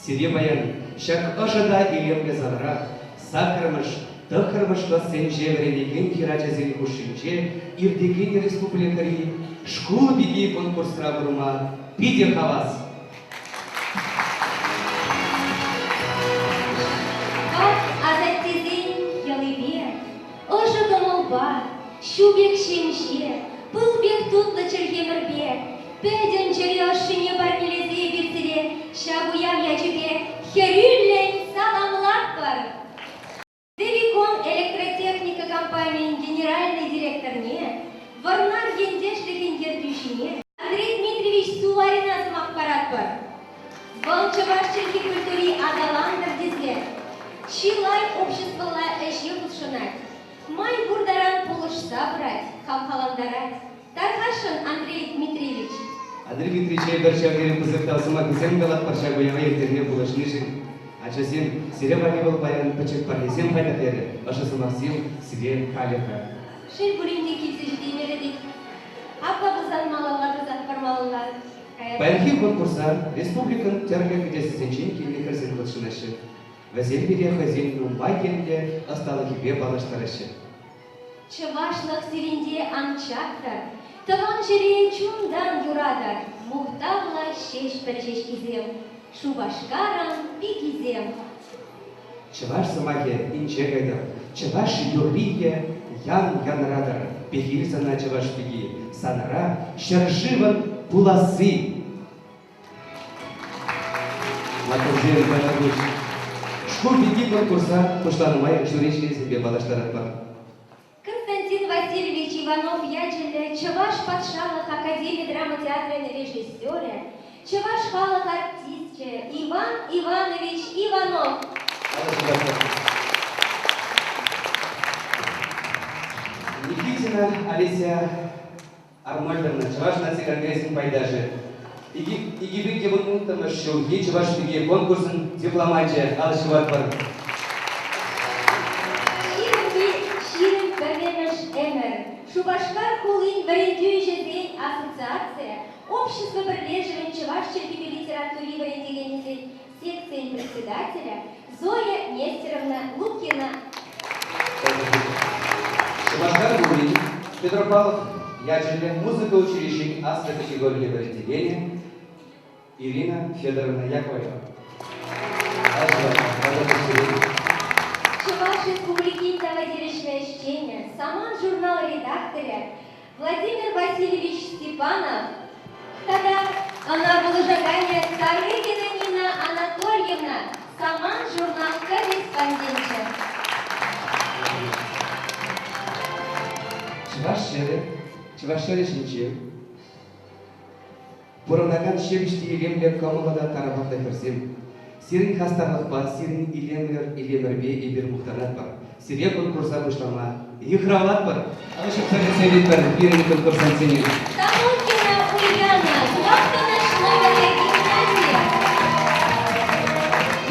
Сире паян ҫак ӑшӑ та илемлӗ залра саккӑрмӗш, тӑххӑрмӗш классенче вӗренекен хӗрачасен хушшинче иртекен республикӑри Шкул пики конкурсра курма питӗ хавас. Ват асаттесен йӑлипе, ӑшӑ кӑмӑлпа, ҫу пек ҫемҫе, пыл пек тутлӑ чӗлхемӗрпе пӗтӗм чӗре ӑшшине парнелесе эпир сире ҫак уяв ячӗпе хӗрӳллӗн саламлатпӑр! Девикон электротехника компанийӗн генеральнӑй директорне, Вӑрнар ентешлӗхӗн ертӳҫине Андрей Дмитриевич Суварина сӑмах паратпӑр. Вӑл чӑваш чӗлхи культури аталантӑр тесе чылай обществӑлла ӗҫе хутшӑнать, май пур таран пулӑшса пырать, хавхалантарать. Тархасшӑн, Андрей Дмитриевич. Андрей Дмитриевиче пӗр ҫав тери пысӑк тав сӑмахӗсем калатпӑр ҫак уява ирттерме пулӑшнишӗн. Ачасем, сире валли вӑл паян пӗчӗк парнесем хатӗрлерӗ, ӑшӑ сӑмахсем сире калӗ-ха. Шел пулин те килсе ҫитеймерӗ тет. Апла пулсан малалла тӑсатпӑр малалла. Паянхи конкурса республикӑн тӗрлӗ кӗтесӗсенчен килнӗ хӗрсем хутшӑнаҫҫӗ. Вӗсем пире хӑйсен нумай енлӗ ӑсталӑхӗпе паллаштараҫҫӗ. Чӑвашлӑх сирӗнте ан чактӑр, тӑван ҫӗре чунтан юратӑр, мухтавлӑ Ҫеҫпӗл ҫеҫкисем, Шупашкарӑн пикисем. Чӑваш сӑмахӗ инҫе кайтӑр, чӑваш юррийӗ ян янратӑр, пехил сана чӑваш пики, санра ҫӗршывӑн пуласси. Маттурсем, тавтапуҫ. Шкул пики конкурса пуҫланӑ май жюри членӗсемпе паллаштаратпӑр. Константин Васильевич Иванов ячӗллӗ Чӑваш патшалӑх академи драма театрӗн режиссерӗ, чӑваш халӑх артисчӗ Иван Иванович Иванов. Никитина Олеся Арнольдовна, Чӑваш наци конгресӗн пайташӗ. 2016 ҫулхи Чӑваш пики конкурсӑн дипломачӗ алӑ ҫупатпӑр. 21-мӗш ӗмӗр Шупашкар хулин вӗрентӳ ӗҫӗсен ассоциацийӗ общество пӗрлешӗвӗн чӑваш чӗлхипе литератури вӗрентекенӗсен секцийӗн председателӗ Зоя Нестеровна Лукина. Шупашкар хулин Петропавлов ячӗллӗ музыка училищин аслӑ категориллӗ вӗрентекенӗ Ирина Федоровна Яковлева. Чӑваш Республикин тава тивӗҫлӗ ӗҫченӗ, Саман журнал редакторӗ Владимир Васильевич Степанов тата ӑна пулӑшаканӗ Старыгина Нина Анатольевна, Саман журнал корреспонденчӗ. Чӑваш ҫӗрӗ, чӑваш ҫӗрӗ ҫинче Пурӑнакан ҫепӗҫ те илемлӗ кӑмӑллӑ та тараватлӑ хӗрсем, сирӗн хастарлӑхпа, сирӗн илемлӗр илемӗрпе эпир мухтанатпӑр. Сире конкурса пуҫлама йыхравлатпӑр. Алӑ ҫупса кӗтсе илетпӗр пирӗн конкурсантсене. Самохина Ульяна, Главкина Гимназия.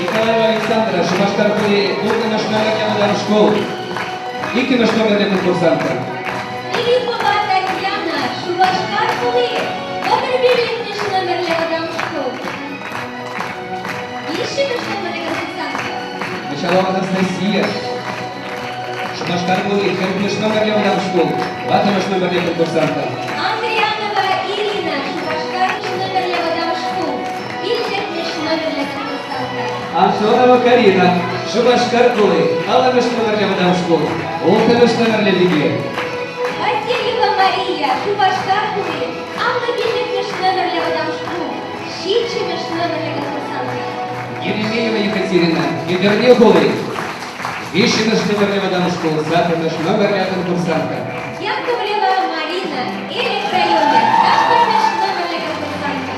Николаева Александра, Шупашкар хули, улттӑмӗш номерлӗ вӑтам шкул, иккӗмӗш номерлӗ конкурсантка. Филиппова Татьяна, Шупашкар хули, 35-мӗш номерлӗ вӑтам шкул. Виҫҫӗмӗш номерлӗ конкурсантка. Мочалова Анастасия, Шупашкар хули, хӗрмӗш номерлӗ вӑтам шкул, ваттӑмӗш номерлӗ конкурсантка. Андрианова Ирина, Шупашкар номерлӗ вӑтам шкул, пиллӗкмӗш номерлӗ конкурсантка. Антонова Карина, Шупашкар хули, аллӑмӗш номерлӗ вӑтам шкул, улттӑмӗш номерлӗ пике. Васильева Мария, Шупашкар хули, 55-мӗш номерлӗ вӑтам шкул, ҫиччӗмӗш номерлӗ конкурсантка. Еремеева Екатерина, Етӗрне хули, виҫҫӗмӗш номерлӗ вӑтам шкул, саккӑрмӗш номерлӗ конкурсантка. Яковлева Марина, Элӗк районӗ, тӑххӑрмӗш номерлӗ конкурсантка.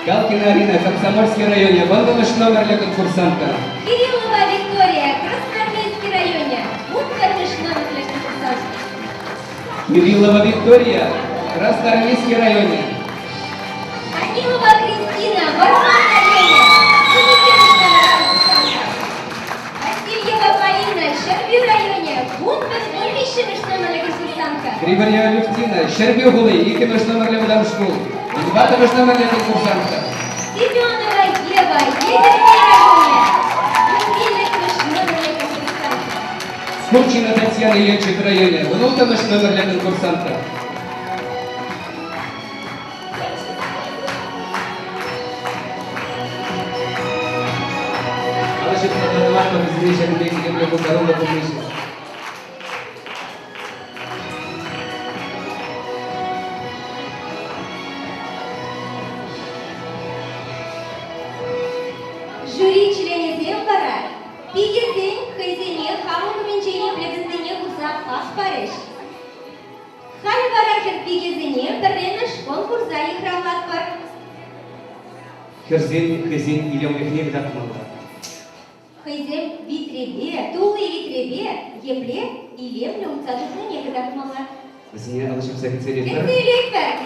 Галкина Арина, Комсомольски районӗ, вуннӑмӗш номерлӗ конкурсантка. Кириллова Виктория, Красноармейски районӗ, вунпӗрмӗш номерлӗ конкурсантка. Кириллова Виктория, Красноармейски районӗ. Данилова Кристина, Вӑрман районӗ, вуниккӗмӗш номерлӗ конкурсантка. Васильева Полина, Ҫӗрпӳ районӗ, вунвиҫҫӗмӗш номерлӗ конкурсантка. Григорьева Алевтина, Ҫӗрпӳ хули, иккӗмӗш номерлӗ вӑтам шкул, тӑваттӑмӗш номерлӗ конкурсантка. Семенова Ева, Курчина Татьяна Елчӗк районӗ, 16-мӗш номерлӗ конкурсантка. Алӑ ҫупса тӑватпӑр вӗсене ҫакӑн пек илемлӗ пултаруллӑ пулнишӗн. Жюри членӗсем вара пикесен хӑйсене халӑх умӗнче епле тытнине курса хак парӗҫ. Халӗ вара хӗр пикесене пӗрремӗш конкурса йыхравлатпӑр. Хӗрсен хӑйсен илемлӗхне кӑтартмалла. Хӑйсем витрепе, тулли витрепе епле илемлӗ утса тухнине кӑтартмалла. Вӗсене алӑ ҫупса кӗтсе илетпӗр. Кӗтсе илетпӗр!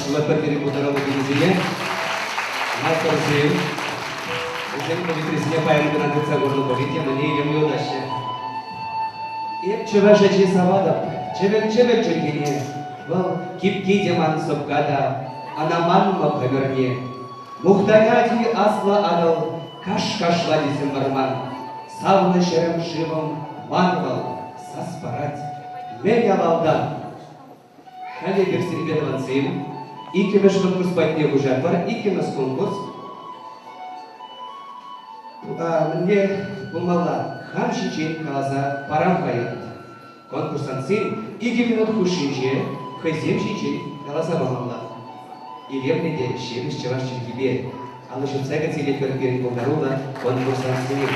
Алӑ пирӗн пултаруллӑ пикесене. Маттурсем. Вӗсем витресене паян кӑна тытса курнӑ пулин те мӗнле илемлӗ утаҫҫӗ. Эп чӑваш ачи саватӑп, чӗвӗл-чӗвӗл чӗлхене. Вӑл кипки те ман сӑпка та, ӑна манмӑп ӗмӗрне. Мухтанать-и аслӑ Атӑл, каш-кашла тесем вӑрман. Савнӑ ҫӗрӗм-шывӑм ман вӑл, сас парать. Мӗн авалтан? Халӗ эпир сирӗнпе тӑвансем иккӗмӗш конкурс патне куҫатпӑр. Иккӗмӗш конкурс мӗнле пулмалла? Хам ҫинчен каласа парам-ха ят. Конкурсантсем 2 минут хушшинче хӑйсем ҫинчен каласа памалла. Илемлӗ те ҫепӗҫ чӑваш чӗлхипе алӑ ҫупса кӗтсе илетпӗр пирӗн пултаруллӑ конкурсантсене.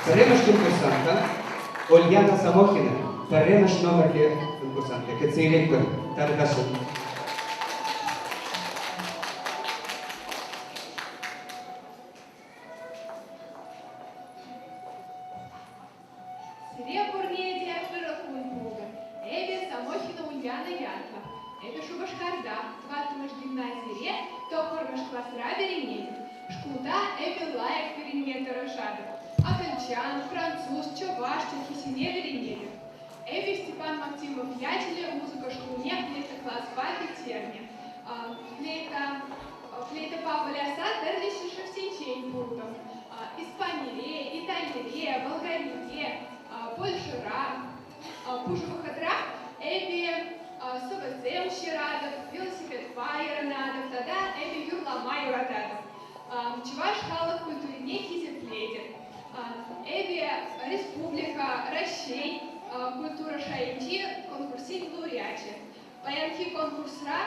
Пӗрремӗш конкурсантка Ульяна Самохина пӗрремӗш номерлӗ конкурсантка кӗтсе илетпӗр. Тархасшӑн. Сире пурне те ырӑ кун пултӑр. Эпӗ Самохина Ульяна ятлӑ. Эпӗ Шупашкарта тӑваттӑмӗш гимназире тӑххӑрмӗш класра вӗренетӗп. Шкулта эпӗ лайӑх вӗренме тӑрӑшатӑп. Акӑлчан, француз, чӑваш чӗлхисене вӗренетӗп. Эпӗ Степан Максимов ячӗллӗ музыка шкулне флейта-класпа пӗтернӗ. Флейта, флейтӑпа выляса тӗрлӗ ҫӗршывсенчен пултӑм. Испанире, Италире, Болгарире, Польшӑра. Пушӑ вӑхӑтра эпӗ сӑвӑсем ҫыратӑп, велосипедпа ярӑнатӑп тата эпӗ юрлама юрататӑп. Чӑваш халӑх культурине хисеплетӗп. Эпӗ республика, Раҫҫей культура шайӗнчи конкурссен лауреачӗ. Паянхи конкурсра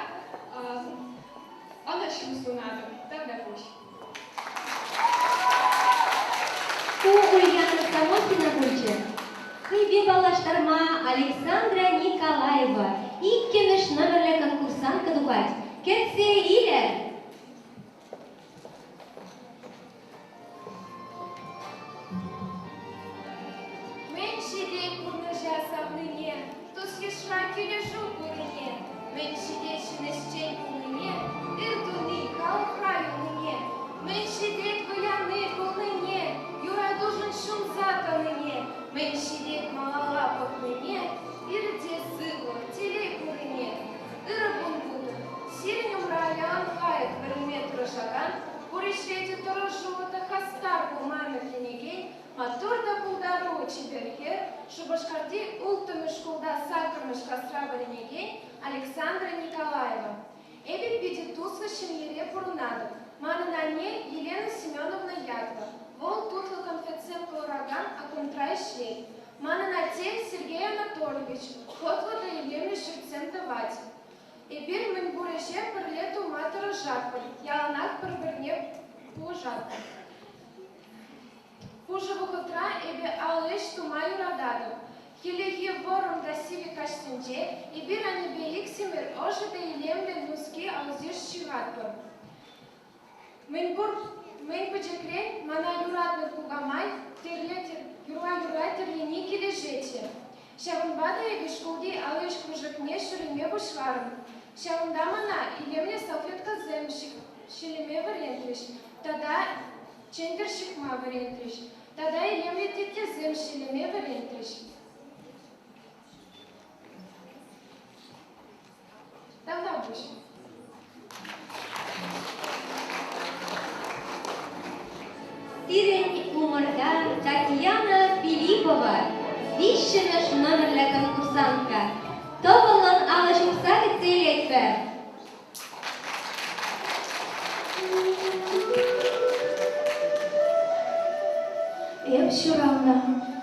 ӑнӑҫу сунатӑп. Тавтапуҫ. Ку Ульяна Самохина пулчӗ. Хӑйпе паллаштарма Александра Николаева иккӗмӗш номерлӗ конкурсантка тухать. Кӗтсе илӗр! Мӗн ҫитет пурнӑҫа савнине, тус-йышра килӗшӳ пуррине, мӗн ҫитет ҫын ӗҫчен пулнине, ыр туни халӑхра юлнине, мӗн ҫитет выляни кулнине, юратушӑн ҫунса тӑнине, мӗн ҫитет малалла пӑхнине, ир те сывлӑх, телей пуррине. Ырӑ кун пултӑр. Сирӗн умра ялан лайӑх вӗренме тӑрӑшакан, пур ӗҫре те тӑрӑшуллӑ та хастар пулма ӗмӗтленекен маттур та пултаруллӑ чипер хӗр, Шупашкарти улттӑмӗш шкулта саккӑрмӗш класра вӗренекен Александра Николаева. Эпӗ питӗ туслӑ ҫемьере пурӑнатӑп. Манӑн анне Елена Семеновна ятлӑ. Вӑл тутлӑ конфетсем кӑларакан аккаунтра ӗҫлет. Манӑн атте Сергей Анатольевич хӑтлӑ та илемлӗ ҫуртсем тӑвать. Эпир мӗнпур ӗҫе пӗрле тума тӑрӑшатпӑр, яланах пӗр-пӗрне пулӑшатпӑр. Пушӑ вӑхӑтра эпӗ ал ӗҫ тума юрататӑп. Хӗллехи вӑрӑм та сивӗ каҫсенче эпир аннепе иксӗмӗр ӑшӑ та илемлӗ нуски алсиш ҫыхатпӑр. Мӗнпур мӗн пӗчӗкрен мана юратнӑ кукамай юрла-юрла тӗрлени килӗшетчӗ. Ҫавӑнпа та эпӗ шкулти ал ӗҫ кружокне ҫӳреме пуҫларӑм. Ҫавӑнта мана илемлӗ салфеткӑсем ҫӗлеме вӗрентрӗҫ тата чӗнтӗр ҫыхма вӗрентрӗҫ тата илемлӗ теттесем ҫӗлеме вӗрентрӗҫ. Тавтапуҫ. Пирӗн умӑрта Татьяна Филиппова, виҫҫӗмӗш номерлӗ конкурсантка. Тӑвӑллӑн алӑ ҫупса кӗтсе илетпӗр. Эп ҫуралнӑ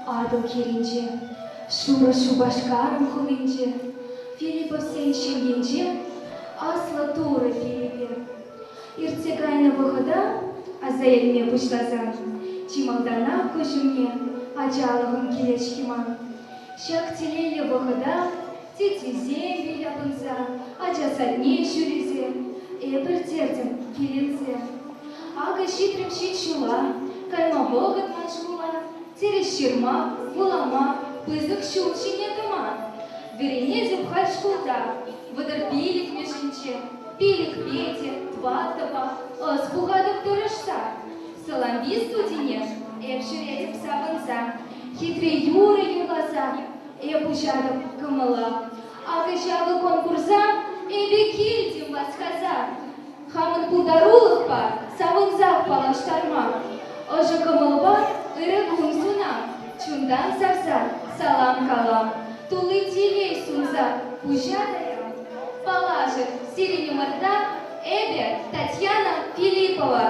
Атӑл хӗрринче, шурӑ Шупашкарӑн хулинче, Филипповсен ҫемйинче Аслӑ Турӑ пилӗпе. Иртсе кайнӑ вӑхӑта аса илме пуҫласан чи малтанах куҫ умне ачалӑхӑм килет-ҫке ман. Ҫак телейлӗ вӑхӑта теттесемпе ҫапӑнса, ача садне ҫӳресе, эпӗр тертӗм киленсе. Акӑ ҫитрӗм ҫич ҫула, кайма вӑхӑт ман шкула, терӗҫ ҫырма, вулама, пысӑк ҫул ҫине тӑма. Вӗренетӗп халь шкулта, 35-мӗшӗнче. Пилӗкпе те, тӑваттӑпа ӑс пухатӑп тӑрӑшса. Салампи студине эп ҫӳретӗп савӑнса. Хитре юрӑ юрласа эп уҫатӑп кӑмӑла. Акӑ ҫакӑ конкурса эпӗ килтӗм васкаса. Хамӑн пултарулӑхпа савӑнсах паллаштарма, ӑшӑ кӑмӑлпа ырӑ кун сунам, чунтан савса салам калам, тулли телей сунса пуҫа таям. Паллашӑр, сирӗн умӑрта эпӗ, Татьяна Филиппова.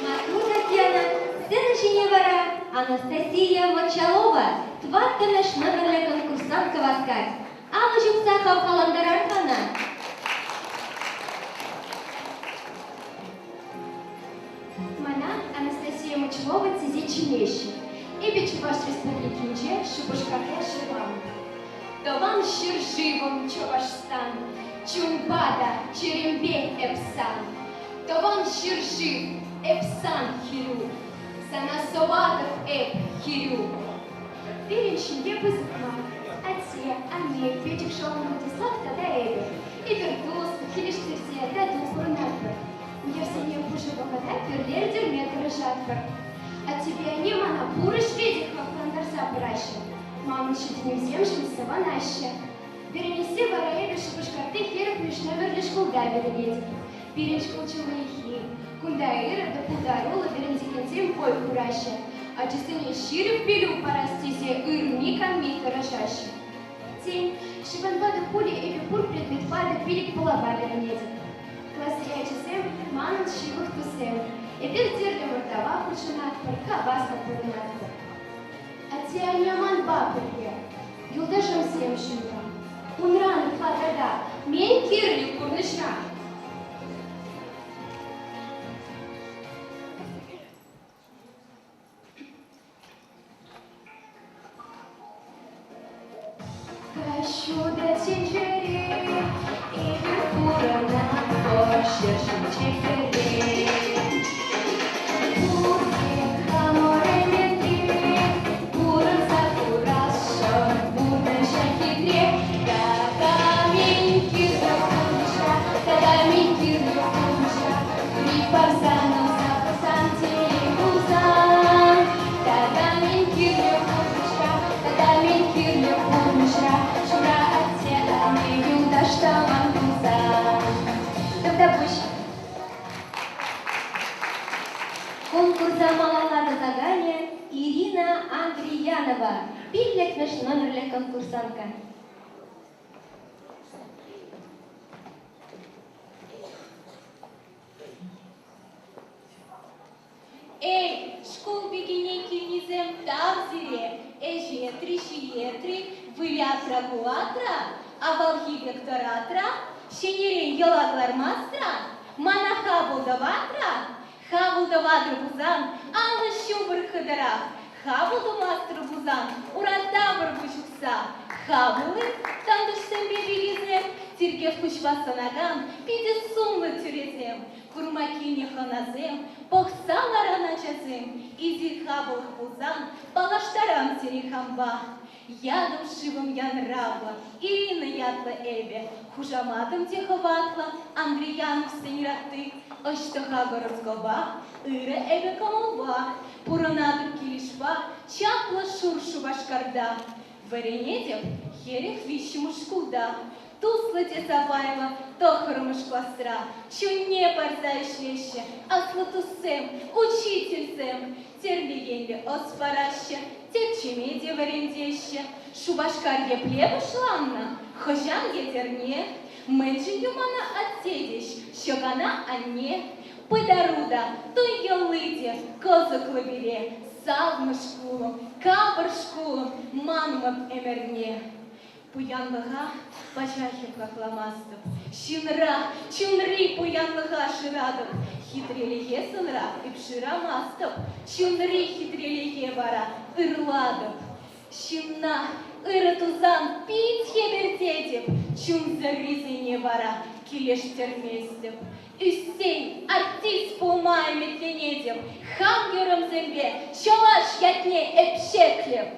Маттур, Татьяна, сцена ҫине вара Анастасия Мочалова тӑваттӑмӗш номерлӗ конкурсантка васкать. Алӑ ҫупса хавхалантарар-ха ӑна. Мана Анастасия Мочалова тесе чӗнеҫҫӗ. Эпӗ Чӑваш Республикинче Шупашкарта ҫуралнӑ. Тӑван ҫӗршывӑм Чӑвашстан, чунпа та чӗремпе эп сан. Тӑван ҫӗршыв, эп сан хӗрӳ, сана сӑватӑп эп хӗрӳ. Пирӗн ҫемье пысӑк мар. Атте, анне, пӗчӗк шӑллӑм Владислав тата эпӗ. Эпир туслӑ, килӗштерсе тату пурӑнатпӑр. Уявсене пушӑ вӑхӑта пӗрле ирттерме тӑрӑшатпӑр. Аттепе анне мана пур ӗҫре те хавхалантарса пыраҫҫӗ. Манӑн ҫитӗнӳсемшӗн савӑнаҫҫӗ. Вӗренессе вара эпӗ Шупашкарти хӗрӗхмӗш номерлӗ шкулта вӗренетӗп. Пирӗн шкул чылайхи. Кунта ырӑ та пултаруллӑ вӗрентекенсем вӑй хураҫҫӗ. Ачасене ҫирӗп пӗлӳ парас тесе ырми-канми тӑрӑшаҫҫӗ. Тен, ҫавӑнпа та пулӗ эпӗ пур предметпа та пилӗк палапа вӗренетӗп. Класри ачасем манӑн ҫывӑх туссем. Эпир тӗрлӗ ӑмӑртӑва хутшӑнатпӑр, хаваслӑ пурӑнатпӑр. Атте-анне манпа пӗрле, юлташӑмсем ҫумра. Унран ытла тата мӗн кирлӗ пурнӑҫра? Каҫ ҫутӑ тӗнчере эпир пурӑнатпӑр ҫӗр ҫинче пӗрре. Пурте хамӑр ӗмӗтре пурӑнса курасшӑн пурнӑҫа хитре. Тата мӗн кирлӗ пурнӑҫра, тата мӗн кирлӗ пурнӑҫра, Тури парсан, ӑмса пӑхсан, телей пулсан. Тата мӗн кирлӗ пурнӑҫра, тата мӗн кирлӗ пурнӑҫра, Ҫумра атте-анне, юлташ тӑван пулсан. Тавтапуҫ. Конкурса малалла тӑсаканӗ Ирина Андриянова, пиллӗкмӗш номерлӗ конкурсантка. Эй, шкул пикине килнисем тав сире, ӗҫетри, ҫиетри, вылятра-кулатра, авалхи пек тӑратра, ҫӗнӗрен йӑла кӑлармастра, мана хапӑл тӑватра, хапӑл тӑватӑр пулсан, алӑ ҫупӑр хытӑрах, хапӑл тумастӑр пулсан, ура тавӑр пуҫ ухса, хапӑл-и, тантӑшсемпе пикесем, тиркев куҫпа сӑнакан питӗ сумлӑ тӳресем, Курма килнӗ хӑнасем, пӑхса ларан ачасем, эсир хапӑлах пулсан, паллаштарам сире хампа. Ятӑм-шывӑм янравлӑ, Ирина ятлӑ эпӗ, хушаматӑм те хӑватлӑ, Андрияновсен ратти. Ӑҫтӑха гороскопа, ырӑ эпӗ кӑмӑлпа, пурӑнатӑп килӗшпа, чаплӑ шур Шупашкарта. Вӗренетӗп 43-мӗш шкулта. Туслӑ те сапайлӑ тӑххӑрмӗш класра чунне парса ӗҫлеҫҫӗ аслӑ туссем, учительсем. Тӗрлӗ енлӗ ӑс параҫҫӗ, тӗпчеме те вӗрентеҫҫӗ. Шупашкар епле пуҫланнӑ? Хӑҫан Етӗрне? Мӗншӗн юмана атте теҫ, ҫӑкана анне? Пытару та, туй йӑли те кӑсӑклӑ пире. Савнӑ шкулӑм, капӑр шкулӑм, манмӑп ӗмӗрне. Пуянлӑха пачах хакламастӑп. Ҫынра, чунри пуянлӑха шыратӑп. Хитрелӗхе сӑнра эп шырамастӑп. Чунри хитрелӗхе вара ырлатӑп. Ҫынна ырӑ тусан пит хӗпӗртетӗп, чунсӑррисене вара килӗштерместӗп. Ӳссен артист пулма ӗмӗтленетӗп, хам юрӑмсемпе чӑваш ятне эп ҫӗклӗп.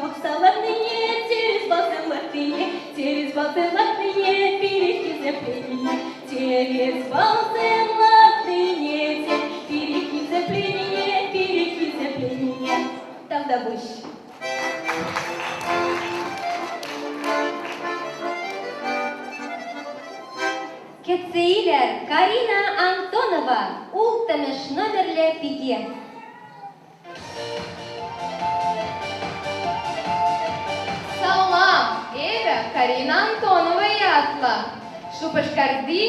пӑхса ларнине, терӗс балсем лартнине, терӗс балсем лартнине, пире хисепленине, терӗс балсем лартнине, пире хисепленине, пире хисепленине. Тавтапуҫ. Кӗтсе илӗр Карина Антонова, улттӑмӗш номерлӗ пике. Салам! Эпӗ Карина Антонова ятлӑ. Шупашкарти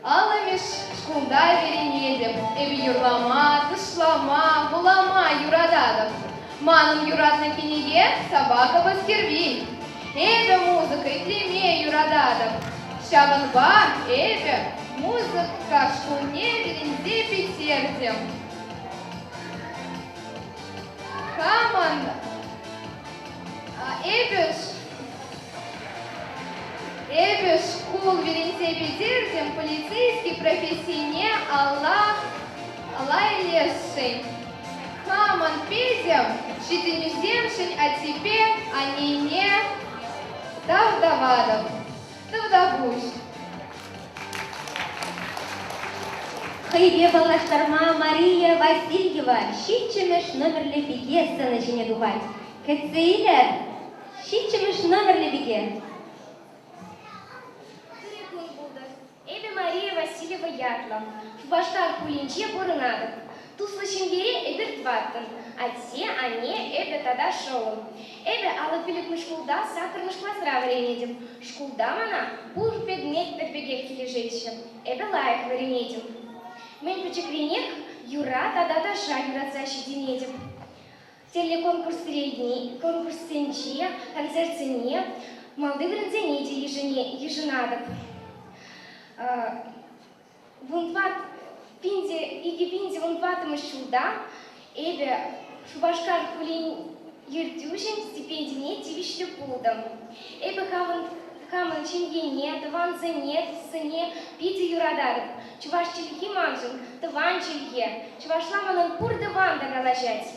аллӑмӗш шкулта вӗренетӗп. Эпӗ юрлама, тӑшлама, вулама юрататӑп. Манӑн юратнӑ кӗнеке «Собака Баскервиль». Эпӗ музыка итлеме юрататӑп. Ҫавӑнпа эпӗ музыка шкулне вӗренсе пӗтертӗм. Хамӑн эпӗ эпӗ шкул вӗренсе пӗтертӗм, полицейски профессине алла алла илесшӗн. Хамӑн пӗтӗм ҫитӗнӳсемшӗн аттепе аннене тав тӑватӑп. Тавтапуҫ. Хӑйпе паллаштарма Мария Васильева ҫиччӗмӗш номерлӗ пике сцена ҫине тухать. Кӗтсе илӗр! Ҫиччӗмӗш номерлӗ пике. Ырӑ кун пултӑр. Эпӗ Мария Васильева ятлӑ. Шупашкар хулинче пурӑнатӑп. Туслӑ ҫемьере эпир тӑваттӑн. Атте, анне, эпӗ тата шӑллӑм. Эпӗ 55 шкулта саккӑрмӗш класра вӗренетӗп. Шкулта мана пур предмет пӗр пекех килӗшетчӗ. Эпӗ лайӑх вӗренетӗп. Мӗн пӗчӗкренех юрра тата ташша юратса ҫитӗнетӗп. Тӗрлӗ конкурссенче, концертсене малти вырӑнсене те йышӑнатӑп. 2014 ҫулта эпӗ Шупашкар хулин ертӳҫин стипендине тивӗҫлӗ пултӑм. Эпӗ хамӑн ҫемьене, тӑвансене, туссене питӗ юрататӑп. Чӑваш чӗлхи маншӑн тӑван чӗлхе. Чӑвашла манӑн пур тӑван та калаҫать.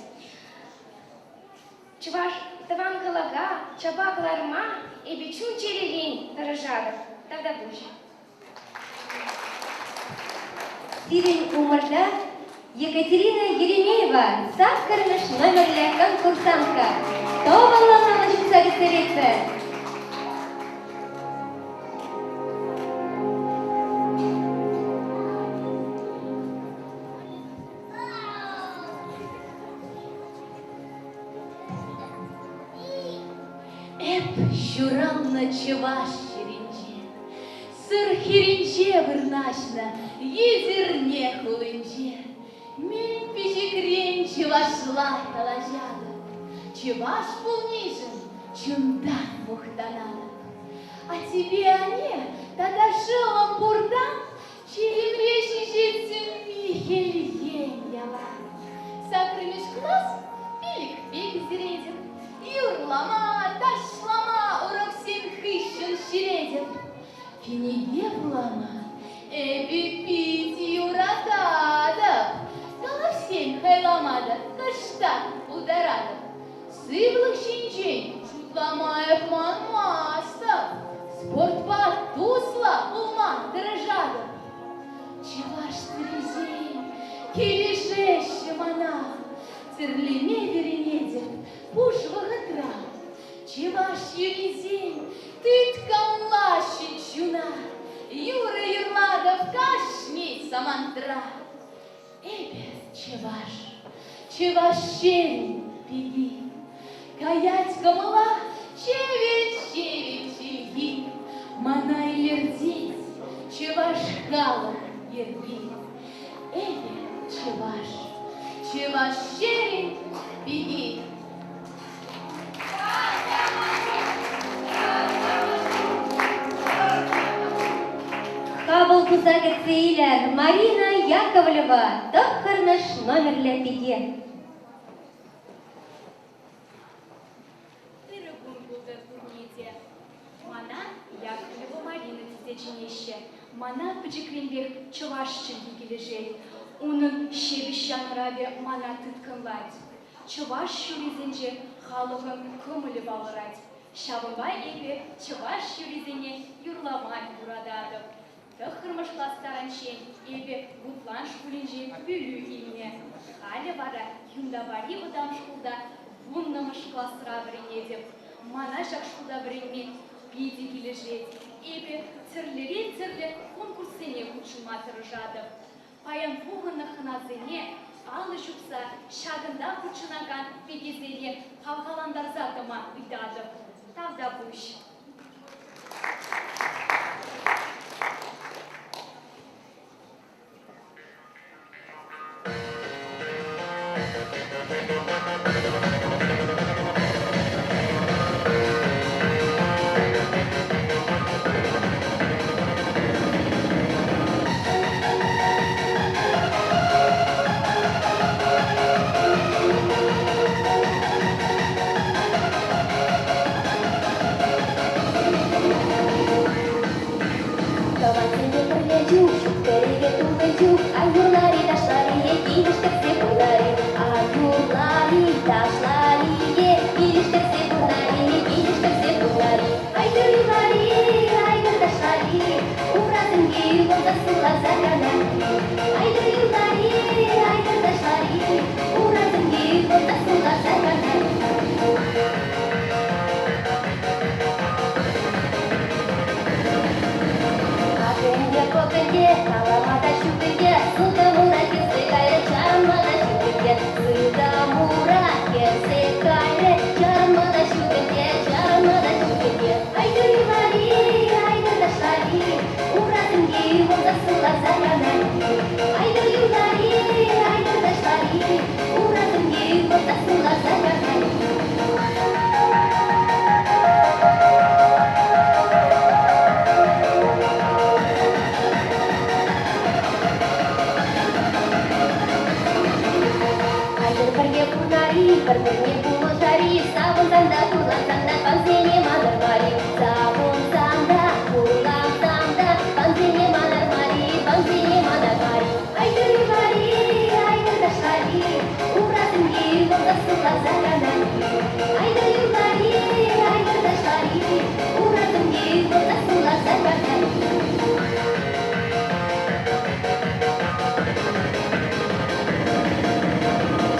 Чӑваш тӑван халӑха чапа кӑларма эпӗ чун-чӗререн тӑрӑшатӑп. Тавтапуҫ. Сирӗн умӑрта Екатерина Еремеева саккӑрмӗш номерлӗ конкурсантка. Тӑвӑллӑн алӑ ҫупса кӗттеретпӗр. Эп ҫуралнӑ чӑваш ҫӗрӗнче, Сӑр хӗрринче вырнаҫнӑ Етӗрне хулинче. Мӗн пӗчӗкрен чӑвашла калаҫатӑп, Чӑваш пулнишӗн чунтан мухтанатӑп. Аттепе анне тата шӑллӑм пуртан Чӗремре ҫиҫет сӳнми хӗлхем ялан. Саккӑрмӗш класс пилӗкпе пӗтеретӗп, Юрлама, ташлама уроксем хыҫҫӑн ҫӳретӗп. Кӗнеке вулама эпӗ пит юрататӑп, Калавсем хайлама та кӑштах пултаратӑп. Сывлӑх ҫинчен шутлама эп манмастӑп, Спортпа туслӑ пулма тӑрӑшатӑп. Чӑваш тӗррисем килӗшеҫҫӗ мана, Тӗрлеме вӗренетӗп пуш вӑхӑтра. Чӑваш юррисем тыткӑнлаҫҫӗ чуна, Юрӑ юрлатӑп кашни самантра. Эпӗ чӑваш, чӑваш ҫерӗн пики. Каять кӑмӑла ҫивӗч-ҫивӗч чӗлхи. Мана илӗртет чӑваш халӑх йӗрки. Эпӗ чӑваш, чӑваш ҫерӗн пики. Хапӑл туса кӗтсе илӗр Марина Яковлева, тӑххӑрмӗш номерлӗ пике. Ырӑ кун пултӑр пурне те. Мана Яковлева Марина тесе чӗнеҫҫӗ. Мана пӗчӗкренпех чӑваш чӗлхи килӗшет. Унӑн ҫепӗҫ янӑравӗ мана тыткӑнлать. Чӑваш юррисенче халӑхӑн кӑмӑлӗ палӑрать. Ҫавӑнпа эпӗ чӑваш юррисене юрлама юрататӑп. Тӑххӑрмӗш класс таранччен эпӗ Вутлан шкулӗнче пӗлӳ илнӗ. Халӗ вара Юнтапари вӑтам шкулта вуннӑмӗш класра вӗренетӗп. Мана ҫак шкулта вӗренме питӗ килӗшет. Эпӗ тӗрлӗрен тӗрлӗ конкурссене хутшӑнма тӑрӑшатӑп. Паян пухӑннӑ хӑнасене алӑ ҫупса ҫакӑнта хутшӑнакан пикесене хавхалантарса тӑма ыйтатӑп. Тавтапуҫ. Тӑвансемпе пӗрле чух, ҫук пӗреке тулли чух, ай юрлар-и, ташлар-и, килӗштерсе пурнар-и, ай юрлар-и, ташлар-и, килӗштерсе пурнар-и, килӗштерсе пурнар-и, айтӑр юрлар-и, айтӑр ташлар-и, урасемпе ывӑлса сывласа канар-и, айтӑр юрлар-и, айтӑр ташлар-и, урасемпе ывӑлса сывласа канар-и. Акӑнте, кокӑнте, калама та ҫук ӗнтӗ, сылтӑм ура хӗссе кайрӗ, чарӑнма та ҫук ӗнтӗ. Сылтӑм ура хӗссе кайрӗ, чарӑнма та ҫук ӗнтӗ, чарӑнма та ҫук ӗнтӗ. Айтӑр юрлар-и, айтӑр ташлар-и, урасемпе ывӑлса сывласа канар-и. Айтӑр юрлар-и, айтӑр ташлар-и, урасемпе ывӑлса сывласа канар-и. Айтӑр пӗрле пурнар-и, пӗр-пӗрне пулӑшар-и, савӑнсан та хурлансан та тӑвансене манар мар-и. Савӑнсан та, хурлансан та тӑвансене манар мар-и, тӑвансене манар мар-и. Айтӑр юрлар-и, айтӑр ташлар-и, урасемпе ывӑлса сывласа канар-и. Айтӑр юрлар-и, айтӑр ташлар-и, урасемпе ывӑлса сывласа канар-и.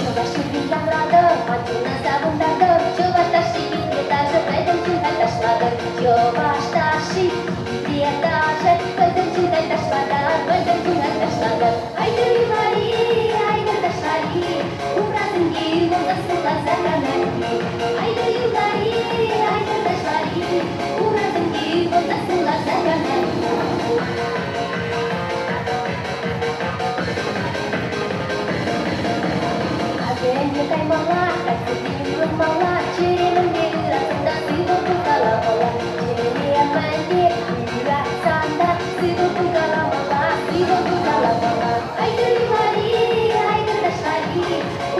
Чӑваш юрри янратӑр, ман чуна савӑнтартӑр, чӑваш ташши хитре ташӑ пӗтӗм чунтан ташлатӑр. Чӑваш ташши хитре ташӑ пӗтӗм чунтан ташлатӑр, пӗтӗм чунтан ташлатӑр. Айтӑр юрлар-и, айтӑр ташлар-и, урасемпе ывӑлса сывласа канар-и. Айтӑр юрлар-и, айтӑр ташлар-и, урасемпе ывӑлса сывласа канар-и. Акӑ каймалла, каҫсерен ывӑнмалла, чӗре мӗнле ыратсан та сывӑ пулкаламалла. Чӗре мӗнле ыратсан та сывӑ пулкаламалла, сывӑ пулкаламалла. Айтӑр юрлар-и, айтӑр ташлар-и,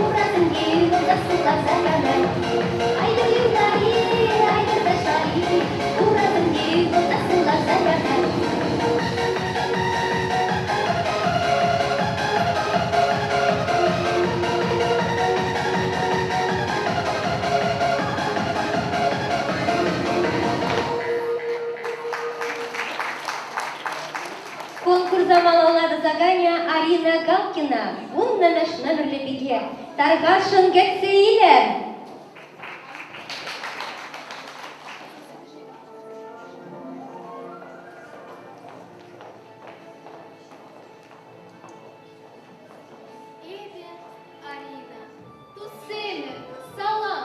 урасемпе ывӑлса сывласа канар-и. Айтӑр юрлар-и, айтӑр ташлар-и, урасемпе ывӑлса сывласа канар-и. Конкурса малалла тӑсаканӗ Арина Галкина, вуннӑмӗш номерлӗ пике. Тархасшӑн кӗтсе илӗр! Эпӗ, Арина, туссемӗр, салам!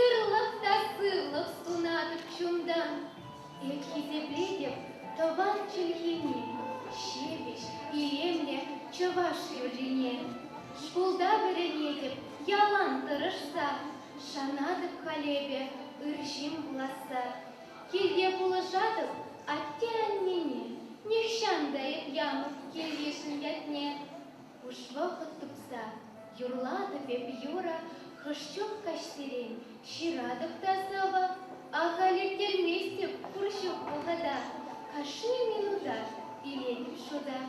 Ырлӑх та сывлӑх сунатӑп чунтан. Эп хисеплетӗп тӑван чӗлхене, ҫепӗҫ, илемлӗ чӑваш юррине. Шкулта вӗренетӗп ялан тӑрӑшса, шанатӑп халь эпӗ ыр ҫын пуласса. Килте пулӑшатӑп атте-аннене, нихҫан та эп ямӑп кил-йышӑн ятне. Пуш вӑхӑт тупса юрлатӑп эп юрӑ, хӑш чух каҫсерен ҫыратӑп та сӑвӑ. Ахаль ирттерместӗп пур-ҫук вӑхӑта, кашни минута илетӗп шута.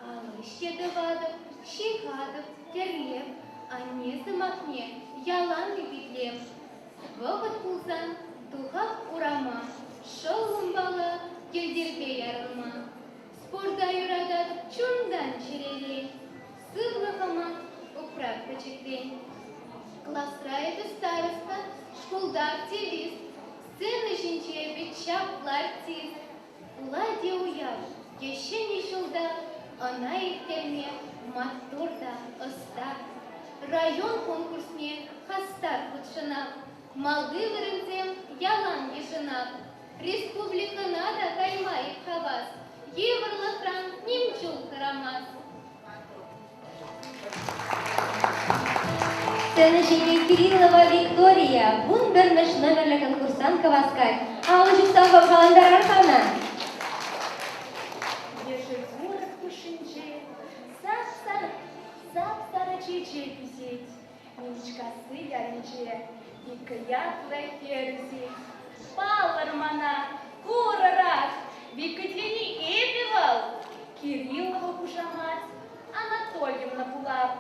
Ал ӗҫ те тӑватӑп, ҫыхатӑп, тӗрлеп. Анне сӑмахне ялан ӳкӗтлеп. Вӑхӑт пулсан тухап урама, шӑллӑмпала йӗлтӗрпе ярӑнма. Спорта юрататӑп чунтан-чӗререн, сывлӑхӑма упрап пӗчӗкрен. Класра эпӗ староста, шкулта активист, сцена ҫинче эпӗ чаплӑ артист. Пулать те уяв е Ҫӗнӗ ҫулта ӑна ирттерме маттур та ӑста. Район конкурсне хастар хутшӑнап, малти вырӑнсем ялан йышӑнап. Республикӑна та кайма эп хавас, йывӑрлӑхран ним чул хӑрамас. Сцена ҫине Кириллова Виктория, 11-мӗш номерлӗ конкурсантка васкать. Алӑ ҫупса хавхалантарар-ха ӑна. Ешӗл курӑк хушшинче сап-сарӑ, сап-сарӑ чечек ӳсет. Нимӗчкасси ялӗнче Вика ятлӑ хӗр ӳсет. Паллӑр мана, курӑрах, Вика тени эпӗ вӑл. Кириллова хушамат Анатольевна пулап.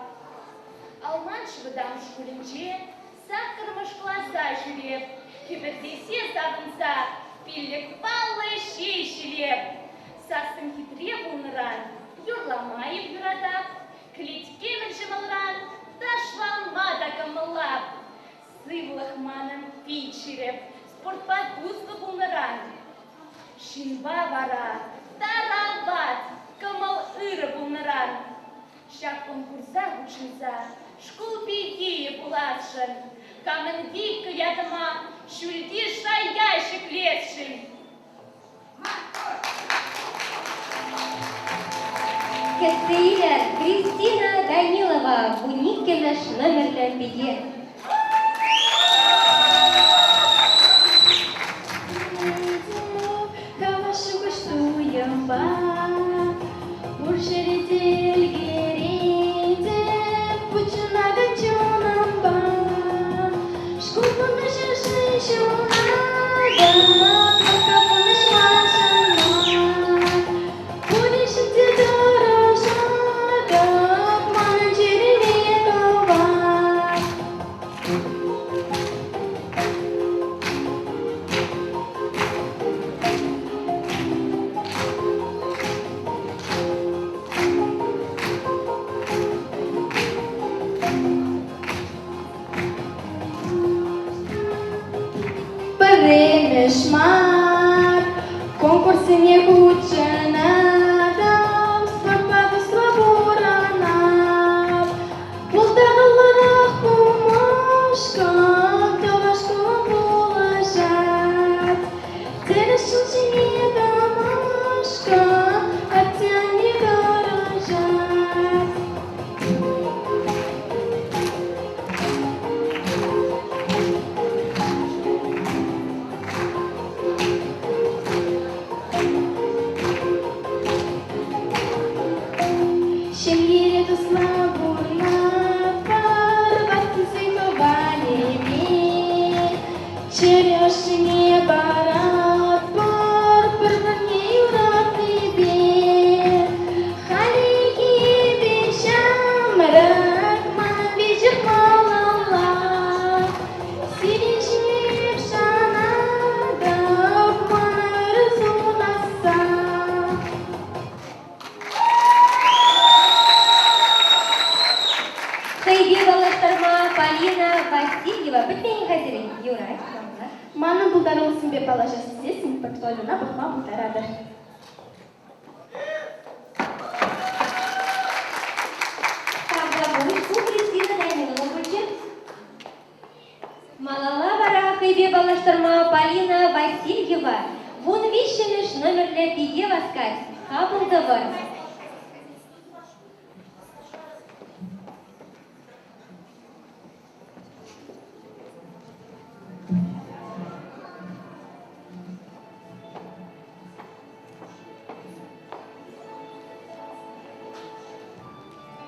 Алманч вӑтам шкулӗнче саккӑрмӗш класа ҫӳреп, хӗпӗртесе савӑнса пиллӗк паллӑ ҫеҫ илеп. Сассӑм хитре пулнӑран юрлама эп юратап, кӗлеткемӗр ҫӑмӑлран ташлама та кӑмӑллап. Сывлӑх манӑн пит ҫирӗп, спортпа туслӑ пулнӑран. Ҫынпа вара тарават, кӑмӑл ырӑ пулнӑран. Ҫак конкурса хутшӑнса шкул пикийӗ пуласшӑн, камӑн Вика ятӑма ҫӳлти шая ҫӗклесшӗн. Кӗтсе илӗр Кристина Данилова, 12-мӗш номерлӗ пике. Кама шухӑш туйӑмпа пур ҫӗре те ӗлкӗретӗп, пучӑнакан чунӑмпа. Шкул пурнӑҫӗшӗн ҫунатӑп, вӑркка пурнӑҫ маншӑн мар. Пуриншӗн те тӑрӑшатӑп, манӑн чӗрере кӑвар. Пӗрремӗш мар конкурссене хутшӑнатӑп, спортпа туслӑ пурӑнап. Пултаруллӑрах пулмашкӑн тӑвашкӑн пулӑшать. Тӗрӗс ҫул ҫине тӑмашкӑн атте-анне тӑрӑшать. Ҫемьере туслӑ пурӑнатпӑр, ваттисен хӑвалеме. Чӗре ӑшшине паратпӑр, пӗр-пӗрне юратнипе. Халӗхи пек ҫамрӑк, манӑн веҫех малалла. Сирӗн ҫине шанатӑп, мана ырӑ сунасса. Хӑйпе паллаштарма Полина Васильева пӗтмен-ха сирӗн. Юрать, малалла. Манӑн пултарулӑхсемпе паллашас тесессӗн портфолиона пӑхма пултаратӑр. Тавтапуҫ ку Кристина Данилова пулчӗ. Малалла вара хӑйпе паллаштарма Полина Васильева 13-мӗш номерлӗ пике васкать. Хапӑл тӑвӑр.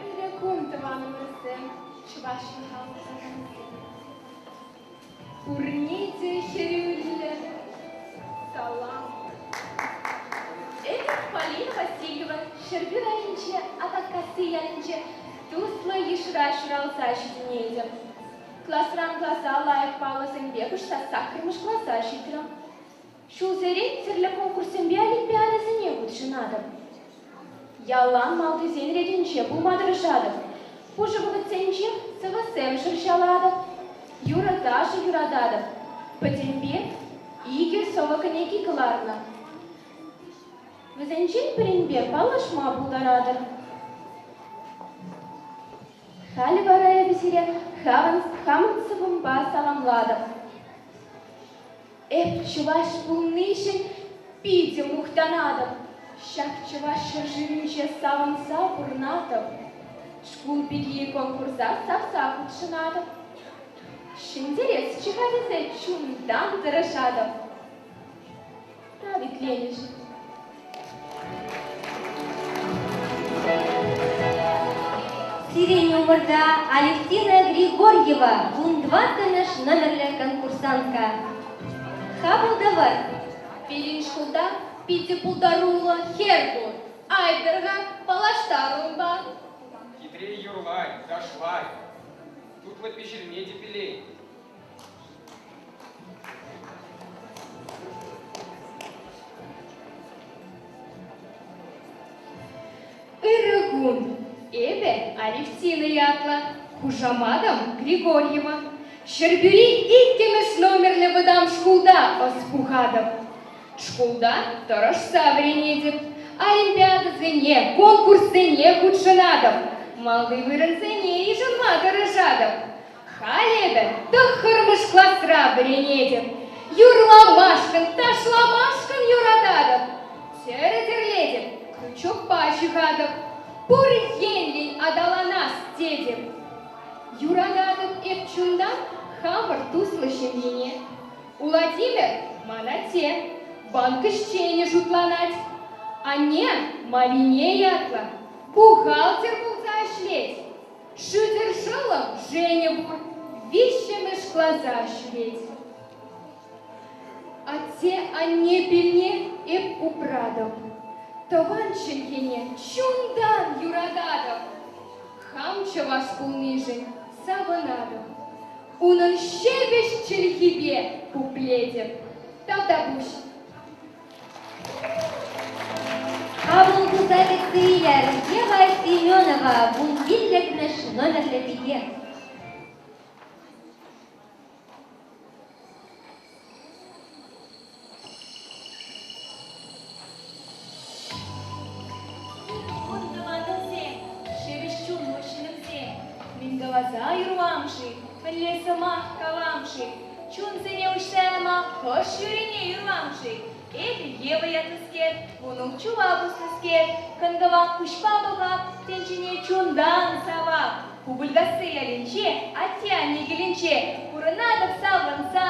Ырӑ кун, тӑванӑмӑрсем, чӑваш халӑхӗсем. Пурне те хӗрӳллӗ салам. Эпӗ Полина Васильева Ҫӗрпӳ районӗнче Атакасси ялӗнче. Туслӑ йышра ҫуралса ҫитӗнетӗп. Класран класа лайӑх паллӑсемпе куҫса саккӑрмӗш класа ҫитрӗм. Ҫулсерен тӗрлӗ конкурссемпе олимпиадӑсене хутшӑнатӑп. Ялан малтисен ретӗнче пулма тӑрӑшатӑп. Пушӑ вӑхӑтсенче сӑвӑсем шӑрҫалатӑп, юрӑ-ташӑ юрататӑп. Пӗтӗмпе икӗ сӑвӑ кӗнеки кӑларнӑ. Вӗсенчен пӗринпе паллашма пултаратӑр. Халӗ вара эпӗ сире хамӑн сӑввӑмпа саламлатӑп. Эп чӑваш пулнишӗн питӗ мухтанатӑп. Ҫак чӑваш ҫӗршывӗнче савӑнса пурӑнатӑп. Шкул пики конкурса савса хутшӑнатӑп. Ҫӗнтересчӗ-ха тесе чунтан тӑрӑшатӑп. Тав итленӗшӗн. Сирӗн умӑрта Алевтина Григорьева, вунтӑваттӑмӗш номерлӗ конкурсантка. Хапӑл тӑвӑр! Пирӗн шкулта питӗ пултаруллӑ хӗр пур. Айтӑр-ха, паллаштар унпа. Хитре юрлать, ташлать, тутлӑ пӗҫерме те пӗлет. Ырӑ кун! Эпӗ Алевтина ятлӑ, хушаматӑм Григорьева. Ҫӗрпӳри иккӗмӗш номерлӗ вӑтам шкулта ӑс пухатӑп. Шкулта тӑрӑшса вӗренетӗп, олимпиадӑсене, конкурссене хутшӑнатӑп, малти вырӑнсене йышӑнма тӑрӑшатӑп. Халь эпӗ тӑххӑрмӗш класра вӗренетӗп. Юрламашкӑн, ташламашкӑн юрататӑп. Тӗрӗ тӗрлетӗп, крючокпа ҫыхатӑп. Пур енлӗн аталанас тетӗп. Юрататӑп эп чунтан хамӑр туслӑ ҫемьене. Владимир ман атте, банк ӗҫченӗ шутланать. Анне Марине ятлӑ, бухгалтер пулса ӗҫлет. Шӳтӗр шӑллӑм Женя пур, виҫҫӗмӗш класа ҫӳрет. Атте-анне пилне эп упратӑп, тӑван чӗлхене чунтан юрататӑп. Хам чӑваш пулнишӗн савӑнатӑп, унӑн ҫепӗҫ чӗлхипе пуплетӗп. Тавтапуҫ. Хапӑл туса кӗтсе илер Ева Семенова вунпиллӗкмӗш номерлӗ пике. Кун тӑванӑмсем, ҫепӗҫ чунлӑ ҫыннӑмсем, мӗн каласа юрлам-ши, мӗнле сӑмах калам-ши? Чунсене уҫса яма хӑш юррине юрлам-ши? Эпӗ Ева ятлӑскер, мӑнук чула пуснӑскер, кӑн-кӑвак куҫпа пӑхап, тӗнчене чунтан савап. Пупӑлькасси ялӗнче, атте-анне килӗнче пурӑнатӑп савӑнса,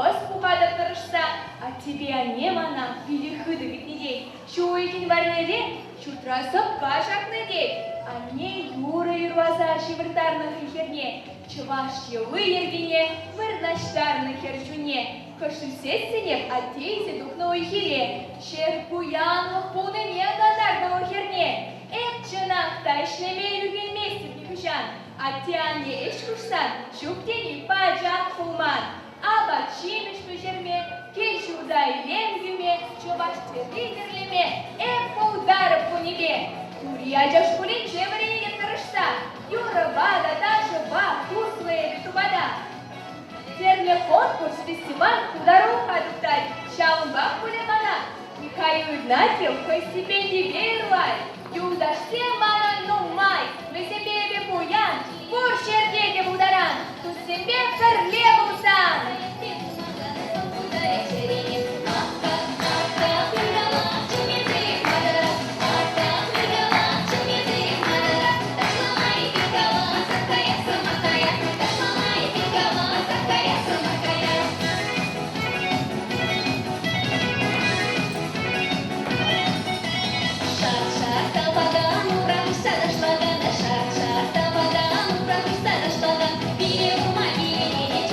ӑс пухатӑп тӑрӑшса. Аттепе анне мана питӗ хытӑ кӗтнӗ тет. Ҫу уйӑхӗн варрире ҫуртра сӑпка ҫакнӑ тет. Анне юрӑ юрласа ҫывӑрттарнӑ хӑй хӗрне, чӑваш йӑли-йӗркине вырнаҫтарнӑ хӗр чунне. Кӑшт ӳссессӗнех атте илсе тухнӑ уй-хире, ҫӗр пуянлӑх пулнине ӑнлантарнӑ вӑл хӗрне. Эп чӑнах та ӗҫлеме ӳркенместӗп нихӑҫан. Атте-анне ӗҫ хушсан ҫук тени пачах пулман. Апат-ҫимӗҫ пӗҫерме, кил-ҫурта илем кӳме, чӑваш тӗрри тӗрлеме эп пултарӑп кунӗпе. Тури ача шкулӗнче вӗренетӗп тӑрӑшса, юрӑпа та ташӑпа туслӑ эпӗ тупата. Тӗрлӗ конкурс, фестиваль пултарулӑха туптать. Ҫавӑнпах пулӗ мана Михаил Игнатьев хӑй стипендипе ырлать. Юлташсем манӑн нумай, вӗсемпе эпӗ пуян, пур ҫӗрте те пултаран, туссемпе пӗрле пулсан. Шар-шар тапакан урам ташлакан, шар-шар тапакан урам ташлакан, пире курма киленет.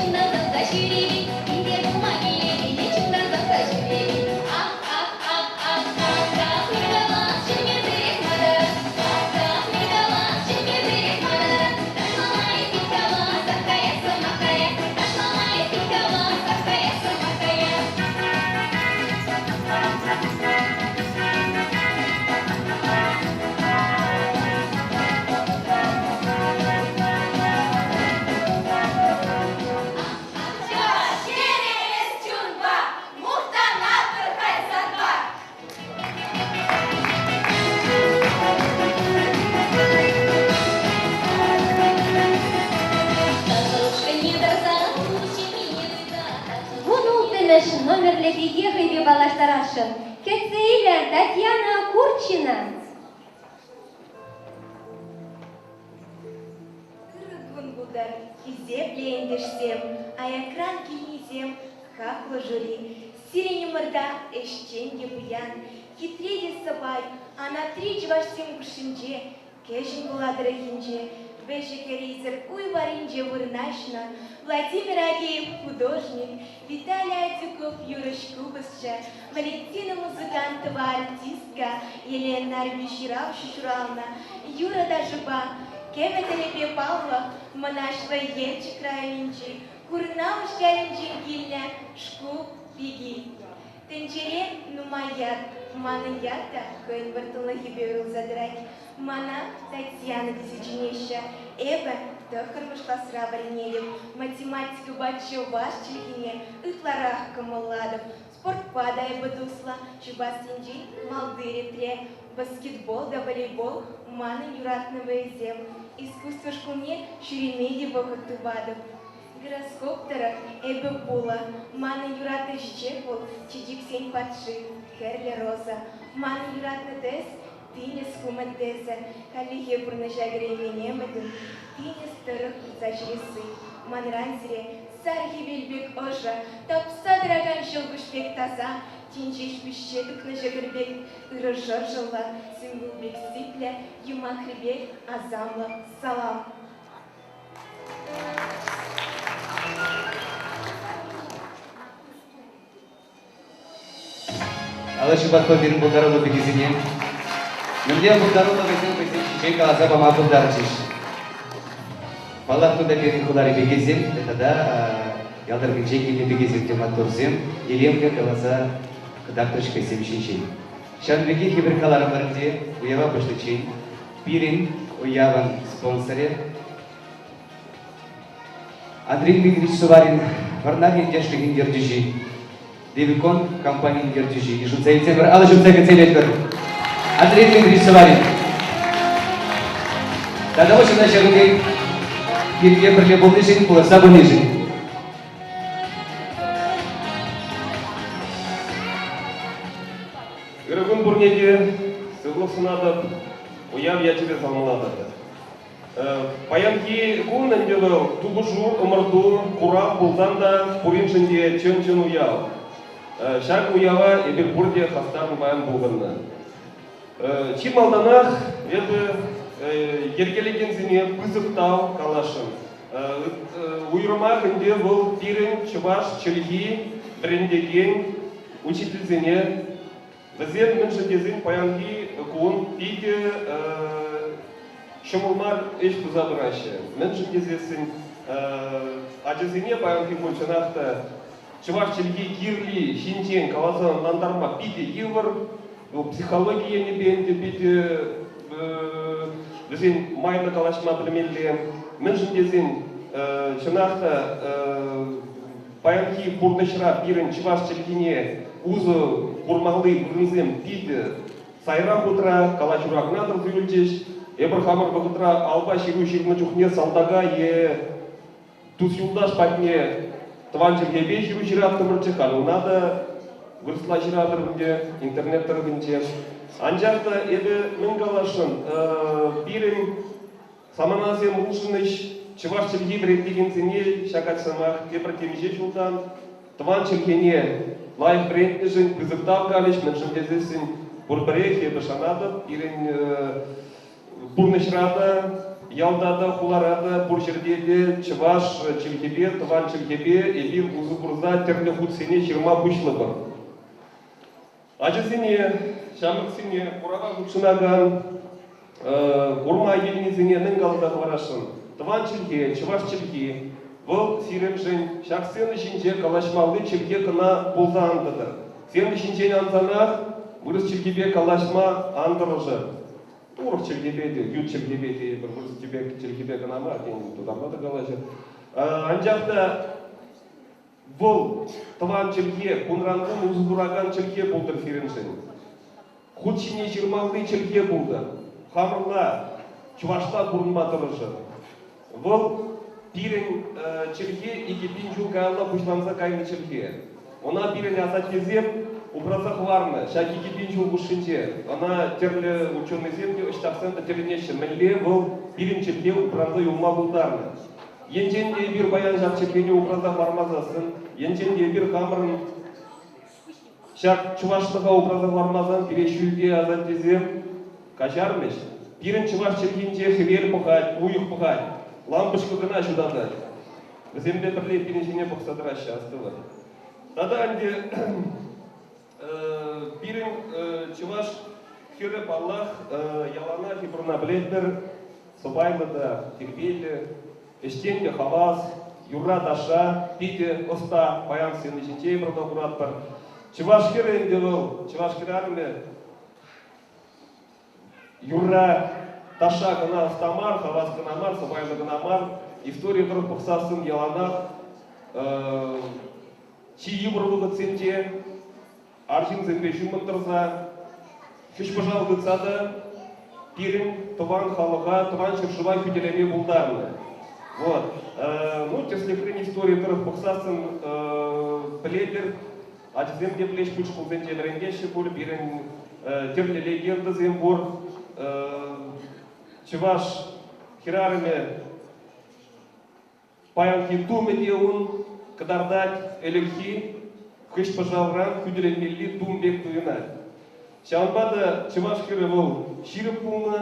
Пиллӗкмӗш номерлӗ пике хӑйпе паллаштарасшӑн. Кӗтсе илӗр Татьяна Курчина. Ырӑ кун пултӑр, хисеплӗ ентешсем, аякран килнисем, хаклӑ жюри. Сирӗн умӑрта ӗҫчен те пуян, хитре те сӑпай, анатри чӑвашсем хушшинче Кӗҫӗн Пӑла тӑрӑхӗнче вӗҫӗ-хӗррисӗр уй варринче вырнаҫнӑ Владимир Агеев художник, Виталий Адюков юрӑҫ-купӑсҫӑ, Валентина Музыкантова артистка, Елена Нарпи ҫыравҫӑ ҫуралнӑ юрӑ-ташӑпа, кӗвӗ-тӗрӗпе паллӑ мӑнаҫлӑ Елчӗк районӗнчи Курнавӑш ялӗнчен килнӗ шкул пики. Тӗнчере нумай ят, манӑн ят та хӑйӗн вӑрттӑнлӑхӗпе уйрӑлса тӑрать. Мана Татьяна тесе чӗнеҫҫӗ. Эпӗ тӑххӑрмӗш класра вӗренетӗп, математикӑпа чӑваш чӗлхине ытларах кӑмӑллатӑп. Спортпа та эпӗ туслӑ, чупассинчен малти ретре. Баскетбол та волейбол манӑн юратнӑ вӑйӑсем. Искусство шкулне ҫӳреме те вӑхӑт тупатӑп. Гороскоп тӑрӑх эпӗ пулӑ. Манӑн юратнӑ чечек вӑл чечексен патши, хӗрлӗ роза. Манӑн юратнӑ тӗс тинӗс хумӗн тӗсӗ. Хальлӗхе пурнӑҫа кӗреймен ӗмӗтӗм тинӗс тӑрӑх утса ҫӳресси. Манран сире сар хӗвел пек ӑшӑ, тапса тӑракан ҫӑлкуҫ пек таса, тин ҫеҫ пиҫсе тухнӑ ҫӑкӑр пек ырӑ шӑршӑллӑ, символ пек сиплӗ, юмахри пек асамлӑ салам. Алӑ ҫупатпа пирӗн пултаруллӑ пикесене мӗнле пултаруллӑ вӗсем хӑйсем ҫинчен каласа пама пултарчӗҫ. Паллах, кунта пирӗн хулари пикесем тата ял тӑрӑхӗнче килнӗ пикесем те маттурсем илемлӗ каласа кӑтартрӗҫ хӑйсем ҫинчен. Ҫавӑн пекех эпир каларӑмӑр ӗнтӗ уява пуҫличчен пирӗн уявӑн спонсорӗ Андрей Дмитриевич Суварин Вӑрнар ентешлӗхӗн ертӳҫи, Девикон компанин ертӳҫи йышӑнса илсемӗр, алӑ ҫупса кӗтсе илетпӗр. Андрей Дмитриевич Суварин. Тата вӑл ҫынна ҫакӑн пек пирке пӗрле пулнишӗн, пулӑшса пынишӗн. Ырӑ кун пурне те, сывлӑх сунатӑп, уяв ячӗпе саламлатӑп. Паянхи кун ӗнтӗ вӑл тупӑшу, ӑмӑрту, курав пулсан та пуриншӗн те чӑн-чӑн уяв. Ҫак уява эпир пурте хастаррӑн паян пухӑннӑ. Чи малтанах эпӗ йӗркелекенсене пысӑк тав каласшӑн. Уйрӑмах ӗнтӗ вӑл пирӗн чӑваш чӗлхи вӗрентекен учительсене Вӗсем мӗншӗн тесен паянхи кун питӗ ҫӑмӑл мар ӗҫ туса пыраҫҫӗ. Мӗншӗн тесессӗн ачасене паянхи кун чӑнах та чӑваш чӗлхи кирли ҫинчен каласа ӑнлантарма питӗ йывӑр. Психологи енӗпе ӗнтӗ питӗ вӗсен майлӑ калаҫма пӗлмелле. Мӗншӗн тесен чӑнах та Паянхи пурнӑҫра пирӗн чӑваш чӗлхине усӑ курмалли вырӑнсем питӗ сайра хутра, калаҫура кӑна тӑрса юлчӗҫ. Эпир хамӑр вӑхӑтра алпа ҫыру ҫырнӑ чухне салтака е тус-юлташ патне тӑван чӗлхепе ҫыру ҫыраттӑмӑрччӗ, халь ӑна та вырӑсла ҫыратӑр ӗнтӗ интернет тӑрӑхӗнче. Анчах та эпӗ мӗн каласшӑн, пирӗн Саманасем улшӑнӗҫ, чӑваш чӗлхи вӗрентекенсене ҫак сӑмах тепӗр темиҫе ҫултан тӑван чӗлхене лайӑх вӗрентнӗшӗн пысӑк тав калӗҫ, мӗншӗн тесессӗн пурпӗрех эпӗ шанатӑп, пирӗн пурнӑҫра та, ялта та, хулара та, пур ҫӗрте те чӑваш чӗлхипе, тӑван чӗлхепе эпир усӑ курса тӗрлӗ хутсене ҫырма пуҫлӑпӑр. Ачасене, ҫамрӑксене курава хутшӑнакан курма килнисене мӗн каласа хӑварасшӑн? Тӑван чӗлхе, чӑваш чӗлхи, вӑл сирӗншӗн ҫак сцена ҫинче калаҫмалли чӗлхе кӑна пулса ан тӑтӑр. Сцена ҫинчен ансанах вырӑс чӗлхипе калаҫма ан тӑрӑшӑр. Урӑх чӗлхепе те, ют чӗлхепе те эпир вырӑс чӗлхипе кӑна мар, тен, тутарла та калаҫӑр. Анчах та Вӑл тӑван чӗлхе, кунран-кун усӑ куракан чӗлхе пултӑр сирӗншӗн. Хут ҫине ҫырмалли чӗлхе пултӑр. Хамӑрла, чӑвашла пурӑнма тӑрӑшӑр. Вӑл пирӗн чӗлхе 2000 ҫул каялла пуҫланса кайнӑ чӗлхе. Ӑна пирӗн асаттесем упраса хӑварнӑ ҫак 2000 ҫул хушшинче. Ӑна тӗрлӗ ученӑйсем те, ӑҫтахсем те тӗлӗнеҫҫӗ, мӗнле вӑл пирӗн чӗлхе упранса юлма пултарнӑ. Енчен те эпир паян ҫак чӗлхене упраса хӑвармасассӑн, енчен те эпир хамӑрӑн ҫак чӑвашлӑха упраса хӑвармасан пире ҫӳлте асаттесем каҫармӗҫ. Пирӗн чӑваш чӗлхинче хӗвел пӑхать, уйӑх пӑхать, лампочка кӑна ҫутатать. Вӗсемпе пӗрле пирӗн ҫине пӑхса тӑраҫҫӗ, астӑвӑр. Тата ӗнтӗ пирӗн чӑваш хӗрӗ, паллах, яланах эпир ӑна пӗлетпӗр, сӑпайлӑ та тирпейлӗ, ӗҫчен те хавас, юрра-ташша питӗ ӑста. Паян сцена ҫинче эпир ӑна куратпӑр. Чӑваш хӗрӗ ӗнтӗ вӑл, чӑваш хӗрарӑмӗ. Юрра ташша кӑна ӑста мар, хавас кӑна мар, сӑпайлӑ кӑна мар. Истори тӑрӑх пӑхсассӑн яланах чи йывӑр вӑхӑтсенче арҫынсемпе ҫумӑн тӑрса, хӗҫ-пӑшал тытса та пирӗн тӑван халӑха, тӑван ҫӗршыва хӳтӗлеме пултарнӑ. Вот. Ну, тӗслӗхрен истори тӑрӑх пӑхсассӑн пӗлетӗр, Ачасем те пӗлеҫ пуль, шкулсенче вӗрентеҫҫӗ пуль, пирӗн тӗрлӗ легендӑсем пур. Чӑваш хӗрарӑмӗ паянхи тумӗ те ун кӑтартать ӗлӗкхи хӗҫ-пӑшалран хӳтӗленмелли тум пек туйӑнать. Ҫавӑнпа та чӑваш хӗрӗ вӑл ҫирӗп пулнӑ,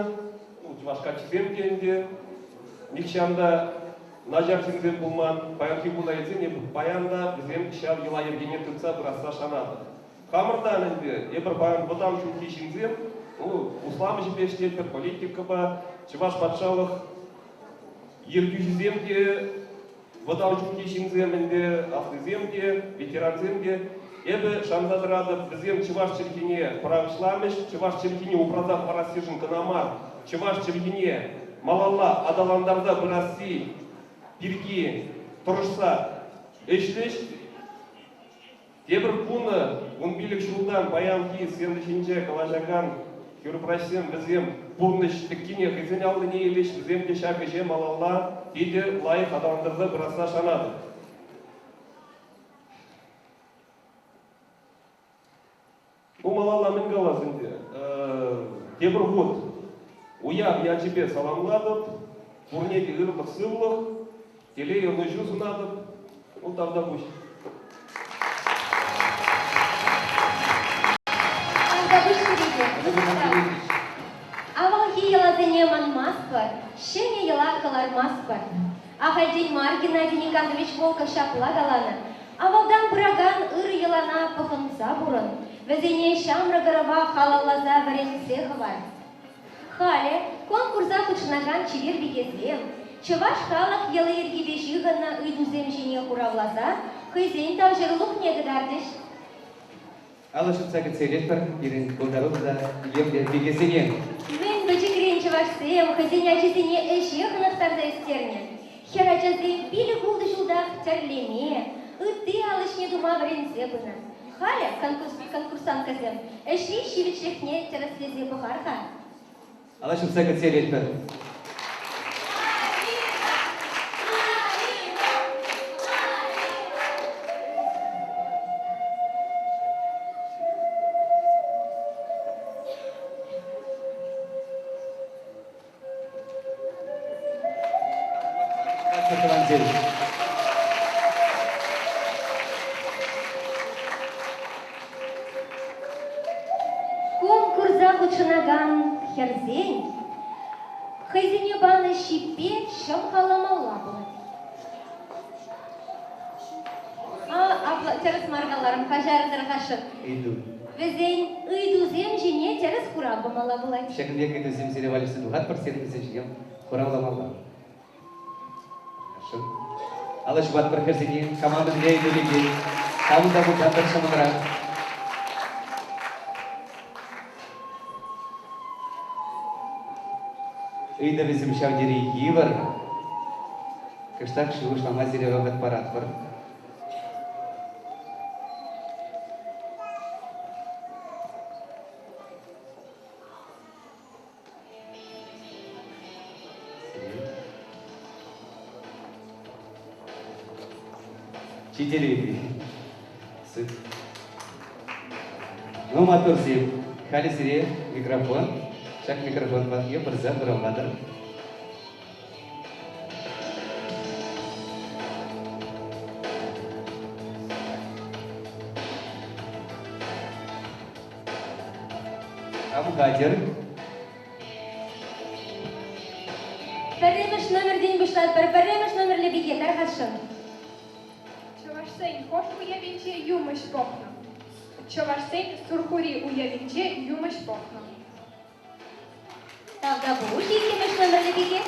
ну, чӑваш каччисем те ӗнтӗ нихҫан та начар ҫынсем пулман. Паянхи куна илсен эпӗ паян та вӗсем ҫав йӑла-йӗркене тытса пырасса шанатӑп. Хамӑртан ӗнтӗ эпир паян вӑтам ҫулхи ҫынсем, ну, услам ӗҫӗпе ӗҫлетпӗр, политикӑпа, Чӑваш патшалӑх ертӳҫисем те Вӑтам ҫулхи ҫынсем ӗнтӗ, аслисем те, ветерансем те. Эпӗ шанса тӑратӑп, вӗсем чӑваш чӗлхине пӑрахӑҫламӗҫ, чӑваш чӗлхине упраса хӑварассишӗн кӑна мар, чӑваш чӗлхине малалла аталантарса пырасси пирки тӑрӑшса ӗҫлӗҫ. Тепӗр кунӗ 15 ҫултан паянхи сцена ҫинче калаҫакан хӗрупраҫсем вӗсем пурнӑҫ тӗккине хӑйсен аллине илӗҫ, вӗсем те ҫак ӗҫе малалла питӗ лайӑх аталантарса пырасса шанатӑп. Ну, малалла мӗн калас ӗнтӗ? Тепӗр хут уяв ячӗпе саламлатӑп. Пурне те ырлӑх-сывлӑх, телей, ӑнӑҫу сунатӑп. Ну, тавтапуҫ. Тавтапуҫ сире Авалхи йӑласене манмастпӑр, ҫӗнӗ йӑла кӑлармастпӑр. Ахальтен мар Геннадий Никандрович Волков ҫапла каланӑ: Авалтан пыракан ырӑ йӑлана пӑхӑнса пурӑн, вӗсене ҫамрӑк ӑрӑва халалласа вӗрентсе хӑвар. Халӗ конкурса хутшӑнакан чипер пикесем чӑваш халӑх йӑли-йӗркипе ҫыхӑннӑ ыйтусем ҫине хуравласа хӑйсен тавҫӑрулӑхне кӑтартӗҫ. Алӑ ҫупса кӗтсе илетпӗр пирӗн пултаруллӑ та илемлӗ пикесене. Мӗн пӗчӗкрен чӑвашсем хӑйсен ачисене ӗҫе хӑнӑхтарса ӳстернӗ. Хӗр ачасем пилӗк-ултӑ ҫултах тӗрлеме, ытти ал ӗҫне тума вӗренсе пынӑ. Халӗ конкурсанткӑсем ӗҫри ҫивӗчлӗхне тӗрӗслесе пӑхар-ха. Алӑ ҫупса кӗтсе илетпӗр. Тӑвансем. Конкурса хутшӑнакан хӗрсен хӑйсене панӑ ҫиппе ҫӑмхаламалла пулать. А, апла тӗрӗс мар каларӑм, каҫарӑр хашшӑн. Ыйту. Вӗсен ыйтусем ҫине тӗрӗс хурав памалла пулать. Ҫакӑн пек ыйтусем сире валеҫсе тухатпӑр, сирӗн вӗсем ҫине хуравламалла. Хорошо. Алӑ ҫупатпӑр хӗрсене, командӑсене ыйту лекет. Камӑн та пулсан пӗр ҫӑмӑлрах. Ыйтӑвӗсем ҫав тери йывӑр. Кӑштах шухӑшлама сире вӑхӑт паратпӑр. Чи телейли. Ну, маттурсем, халӗ сире микрофон, ҫак микрофон патне пырса хуравлатӑр. Кам хатӗр? Пӗрремӗш номертен пуҫлатпӑр. Пӗрремӗш номерлӗ пике тархасшӑн. Чӑвашсен хӑш уявӗнче юмӑҫ пӑхнӑ? Чӑвашсен Сурхури уявӗнче юмӑҫ пӑхнӑ. Тавтапуҫ иккӗмӗш номерлӗ пике.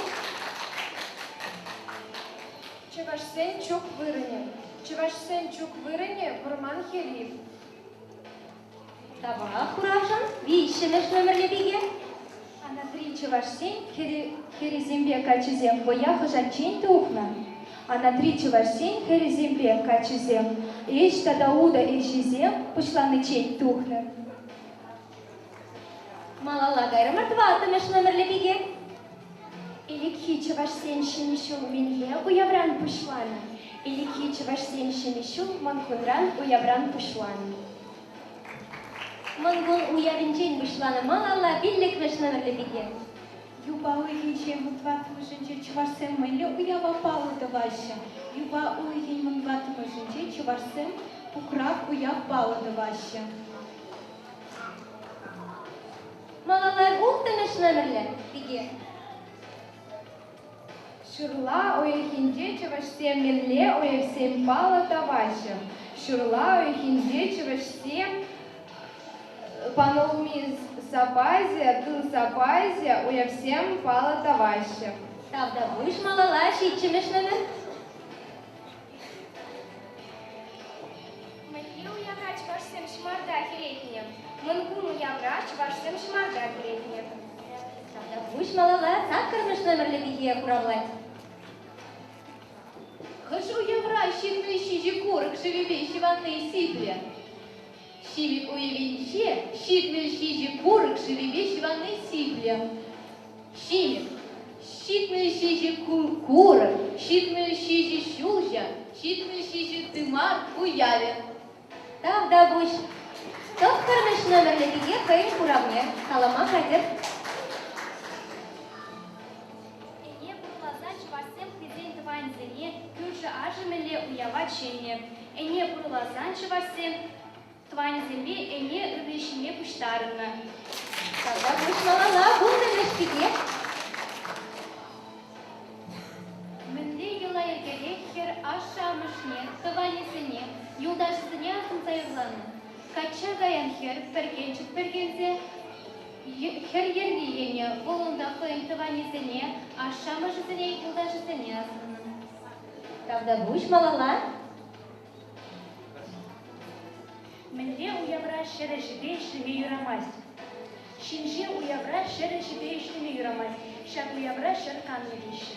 Чӑвашсен чӳк вырӑнӗ. Чӑвашсен чӳк вырӑнӗ вӑрман хӗрри. Тавах хуравшӑн виҫҫӗмӗш номерлӗ пике. Анатри чӑвашсен хӗрӗсемпе каччисем вӑййа хӑҫанччен тухнӑ? Анатри чӑвашсен хӗрӗсемпе каччисем ӗҫ тата утӑ ӗҫӗсем пуҫланиччен тухнӑ. Малалла кайрӑмӑр тӑваттӑмӗш номерлӗ пике. Ӗлӗкхи чӑвашсен Ҫӗнӗ ҫул мӗнле уявран пуҫланӑ? Ӗлӗкхи чӑвашсен Ҫӗнӗ ҫул Мӑнкунран уявран пуҫланнӑ. Мӑнкун уявӗнчен пуҫланӑ малалла пиллӗкмӗш номерлӗ пике. Юпа уйӑхӗнче вунтӑваттӑмӗшӗнче чӑвашсем мӗнле уява паллӑ тӑваҫҫӗ? Юпа уйӑхӗн вунтӑваттӑмӗшӗнче чӑвашсем Пукрав уяв паллӑ тӑваҫҫӗ. Малалла улттӑмӗш номерлӗ пике. Ҫурла уйӑхӗнче чӑвашсем мӗнле уявсем паллӑ тӑваҫҫӗ? Ҫурла уйӑхӗнче чӑвашсем панулми сапасӗ, тыл сапасӗ уявсем паллӑ тӑваҫҫӗ. Тавтапуҫ малалла ҫиччӗмӗш номер. Мӗнле уявра чӑвашсем ҫӑмарта хӗретнӗ? Мӑнкун уявра чӑвашсем ҫӑмарта хӗретнӗ. Тавтапуҫ малалла саккӑрмӗш номерлӗ пике хуравлать. Хӑш уявра ҫынни ҫичӗ курӑк шывӗпе ҫӑванни сиплӗ? Ҫимӗк уявӗнче 77 курӑк шывӗпе ҫӑванни сиплӗ. Ҫимӗк, 77 курӑк, 77 ҫулҫӑ, 77 тымар уявӗ. Тавтапуҫ. Тӑххӑрмӗш номерлӗ пике хӑйӗн хуравне калама хатӗр. Ӗне пурласа чӑвашсем хӑйсен тӑванӗсене кӳршӗ-аршӑ мӗнле уява чӗннӗ. Ӗне пурласан чӑвашсем тӑванӗсемпе ӗне ырри ҫиме пуҫтарӑннӑ. Тавтапуҫ малалла вуннӑмӗш пике. Мӗнле йӑла-йӗркере хӗр ашшӗ-амӑшне, тӑванӗсене, юлташӗсене асӑнса юрланӑ. Качча каян хӗр пӗркенчӗк пӗркенсе хӗр йӗрри енӗ, вӑл унта хӑйӗн тӑванӗсене, ашшӗ-амӑшӗсене, юлташӗсене асӑннӑ. Тавтапуҫ малалла. Мӗнле уявра ҫӗрӗҫӗпе ӗҫлеме юрамасть? Ҫинҫе уявра ҫӗрӗҫӗпе ӗҫлеме юрамасть. Ҫак уявра ҫӗр каннӑ теҫҫӗ.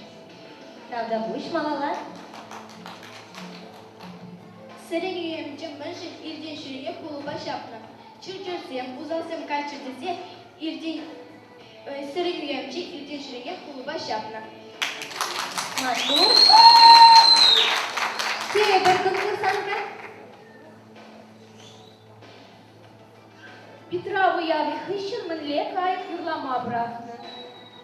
Тавтапуҫ малалла. Сӗрен уявӗнче мӗншӗн иртен-ҫӳрене хулӑпа ҫапнӑ? Чир-чӗрсем, усалсем кайччӑр тесе иртен сӗрен уявӗнче иртен-ҫӳрене хулӑпа ҫапнӑ. Маттур. Тепӗр конкурсантка. Питрав уявӗ хыҫҫӑн мӗнле кайӑк юрлама пӑрахнӑ?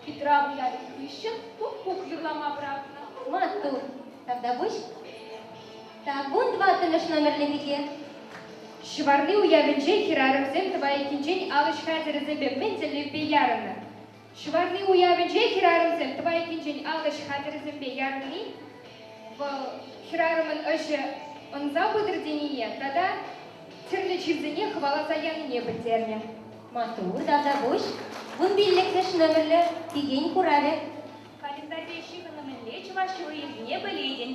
Питрав уявӗ хыҫҫӑн куккук юрлама пӑрахнӑ. Маттур. Тавтапуҫ. Так, вунтӑваттӑмӗш номерлӗ пике. Ҫӑварни уявӗнче хӗрарӑмсем тӑвайккинчен ал ӗҫ хатӗрӗсемпе мӗн тӗллевпе ярӑннӑ? Ҫӑварни уявӗнче хӗрарӑмсем тӑвайккинчен ал ӗҫ хатӗрӗсемпе ярӑнни вӑл хӗрарӑмӑн ӗҫӗ ӑнса пытӑр тенине тата тӗрлӗ чирсене хӑваласа янине пӗлтернӗ. Маттур, тавтапуҫ. Вунпиллӗкмӗш номерлӗ пикен хуравӗ. Календарьпе ҫыхӑннӑ мӗнле чӑваш йӑли-йӗркине пӗлетӗн?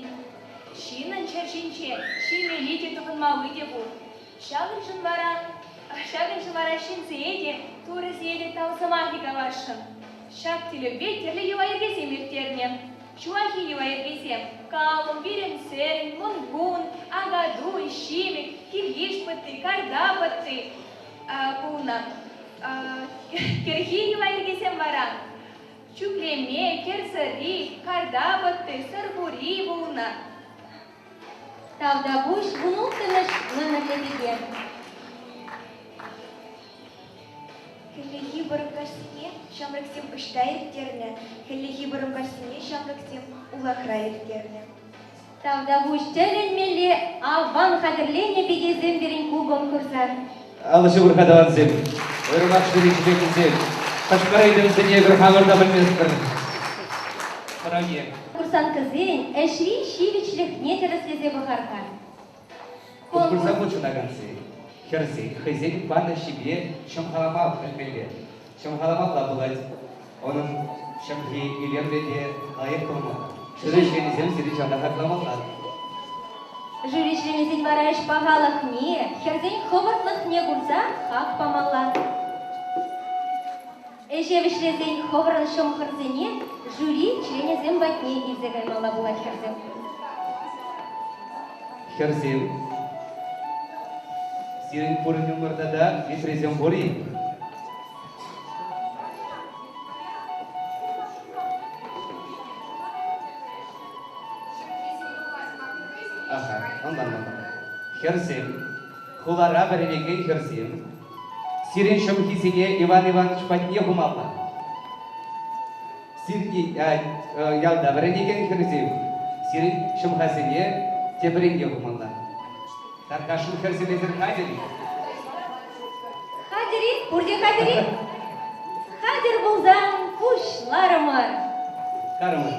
Ҫыннӑн ҫӗр ҫинче ҫимелли те тӑхӑнмалли те пур. Ҫакӑншӑн вара ҫакӑншӑн вара ҫынсене те, турӑсене те тав сӑмахӗ каласшӑн. Ҫак тӗллевпе тӗрлӗ йӑла-йӗркесем ирттернӗ. Ҫуллахи йӑла-йӗркесем калӑм, вирӗмсӗрӗн, мӑнкун, акатуй, ҫимӗк, кил-йыш пӑтти, карта пӑтти пулнӑ. Кӗрхи йӑла-йӗркесем вара чӳклеме, кӗрсӑри, карта пӑтти, сӑрпури пулнӑ. Тавтапуҫ вунулттӑмӗш номерлӗ. илнӗ пике. Хӗллехи вӑрӑм каҫсене ҫамрӑксем ӑҫта ирттернӗ? Хӗллехи вӑрӑм каҫсене ҫамрӑксем улахра ирттернӗ. Тавтапуҫ тӗлӗнмелле аван хатӗрленнӗ пикесем пирӗн ку конкурса. Алӑ ҫывӑрха тӑвансем, уйрӑмах жюри членӗсем, хӑш-пӗр ыйтӑвсене эпир хамӑр та пӗлместпӗр. Пӑрахе. Курсанткӑсен ӗҫри ҫивӗчлӗхне тӗрӗслесе пӑхар-ха. Конкурса хутшӑнакансен, хӗрсен хӑйсен панӑ ҫипе ҫӑмхалама пӗлмелле. Ҫӑмхаламалла пулать. Унӑн ҫӑмхи илемлӗ те лайӑх пулмалла. Жюри членӗсем сире ҫавна хакламалла. Жюри членӗсен вара ӗҫ пахалӑхне, хӗрсен хӑвӑртлӑхне курса хак памалла. Ӗҫе вӗҫлесен хӑвӑрӑн ҫӑмхӑрсене жюри членӗсем патне илсе каймалла пулать хӗрсем. Хӗрсем, сирӗн пурин умӑрта та витресем пур-и? Аха, ӑнланмалла. Хӗрсем, хулара вӗренекен хӗрсем, сирӗн ҫӑмхисене Иван Иванович патне хумалла. Сирӗн ялта вӗренекен хӗрсем, сирӗн ҫӑмхасене тепӗринне хумалла. Тархасшӑн хӗрсем эсир хатӗр-и? Хатӗр-и? Пурте хатӗр-и? Хатӗр пулсан пуҫларӑмӑр. Карӑмӑр.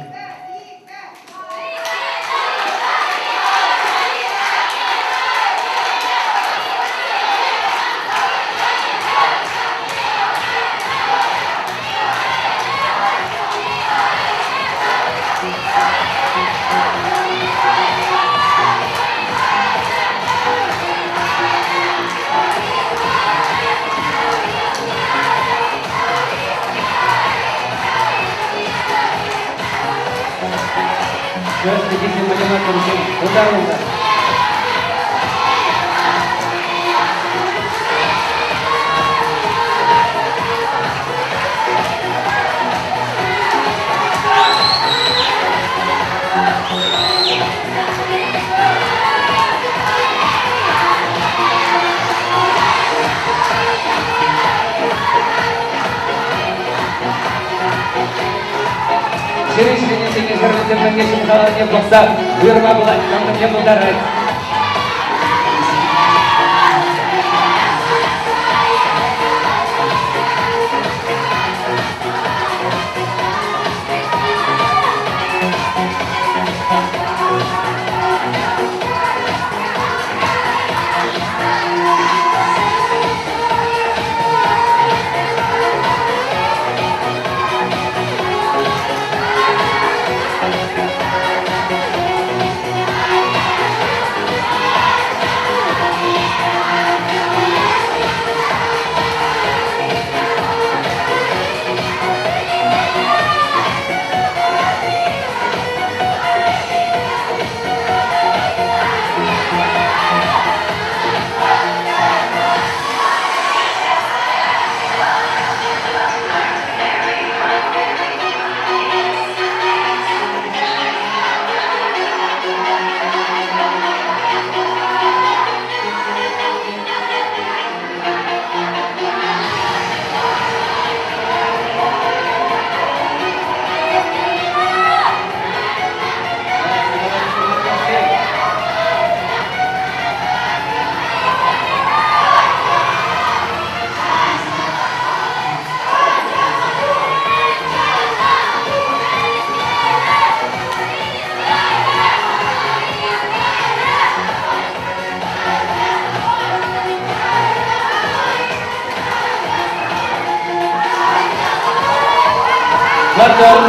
Чӑваш пикисем математикӑсем пултаруллӑ. Ҫӗр ӗҫченӗсене хӗрлӗ мӗнле ҫӑмхаланине пӑхса уйӑрма пулать, кам мӗнле пултарать. Маттур.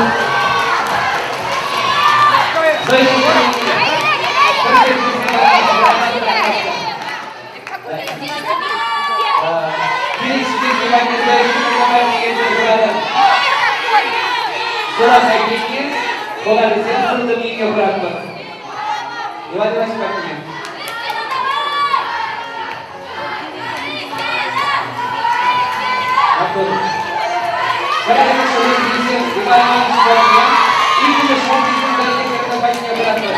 Иван Иванович патне. Маттур. Пӗрремӗш вырӑнтисем Иван Иванович патне, иккӗмӗш вырӑнтисем Дарья патне пыратпӑр.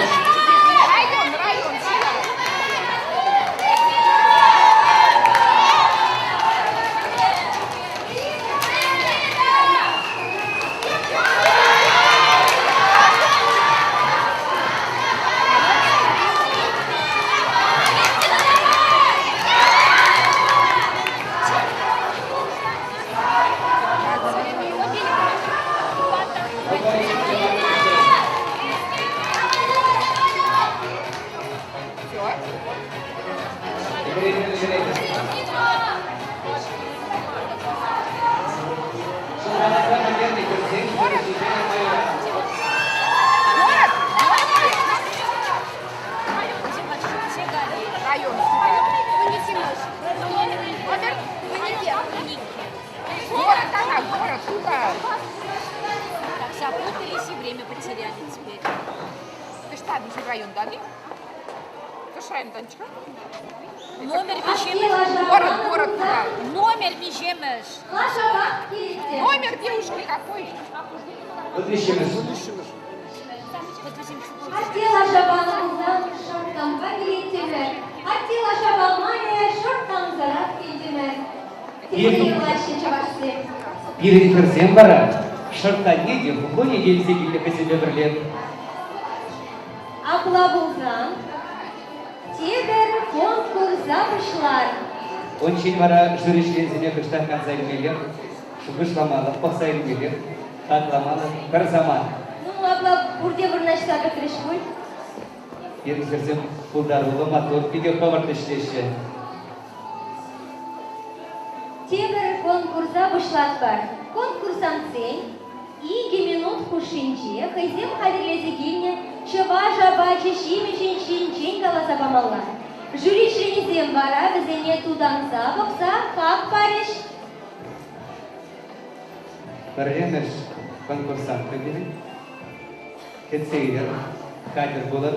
Шӑлкаласа пӗтернӗ хӗрсем ҫӗрӗ Город она, город, сука! Так, запутались и время потеряли теперь. Ты что, Мишель район, да? Номер мижемеш. Город, город, куда? Номер мижемеш. Номер девушки какой? Виҫҫӗмӗш. Атте лаша панӑ пулсан шӑрттанпа килеттӗмӗр. Атте лаша памарӗ, шӑрттансӑрах килтӗмӗр. Тесе юрлаҫҫӗ чӑвашсем. Пирӗн хӗрсем вара шӑрттанне те кухоне те илсе килнӗ хӑйсемпе пӗрле. Апла пулсан тепӗр конкурса пуҫлар. Унччен вара жюри членсене кӑштах канса илмеллех, шухӑшламалӑх, пӑхса илмеллех, хакламалӑх пӗр самант. Ну, апла пурте вырнаҫса пӗтрӗҫ пуль. Пирӗн хӗрсем пултаруллӑ, маттур, питӗ хӑвӑрт ӗҫлеҫҫӗ. Тепӗр конкурса пуҫлатпӑр. Конкурсантсен икӗ минут хушшинче хӑйсем хатӗрлесе килнӗ чӑваш апачӗ ҫимӗҫӗн ҫинчен каласа памалла. Жюри членӗсем вара вӗсене тутанса пӑхса хак парӗҫ. Пӗрремӗш конкурсантка пирӗн. Кӗтсе илӗр, хатӗр пулӑр.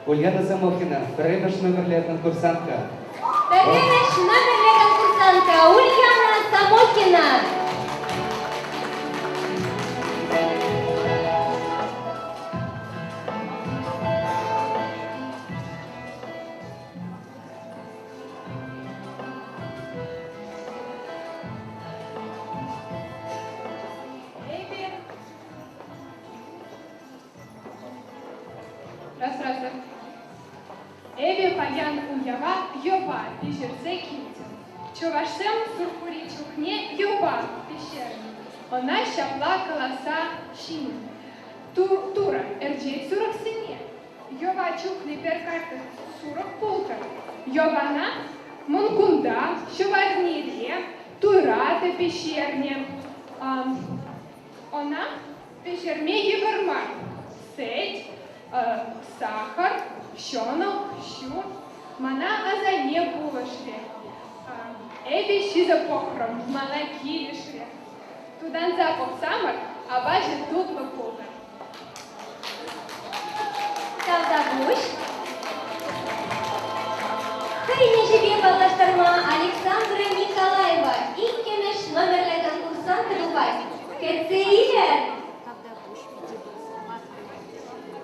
Ульяна Самохина, пӗрремӗш номерлӗ конкурсантка. Пӗрремӗш номерлӗ конкурсантка Ульяна Самохина. Раз, раз, раз. Эпӗ паян уява йӑва пӗҫерсе килтӗм. Чӑвашсем сурхури чухне йӑва пӗҫернӗ. Ӑна ҫапла каласа ҫинӗ. Турӑ ӗрчет сурӑхсене. Йӑва чухлӗ пӗр карта сурӑх пултӑр. Йӑвана Мӑнкунта, ҫӑварнире, туйра та пӗҫернӗ. Ӑна пӗҫерме йывӑр мар. Сӗт, сахӑр, ҫӑнӑх, ҫу мана асанне пулӑшрӗ. Эпӗ ҫисе пӑхрӑм, мана килӗшрӗ. Тутанса пӑхсамӑр, апачӗ тутлӑ пултӑр. Тавтапуҫ. Хӑйӗн ӗҫӗпе паллаштарма Александра Николаева иккӗмӗш номерлӗ конкурсантка тухать. Кӗтсе илӗр!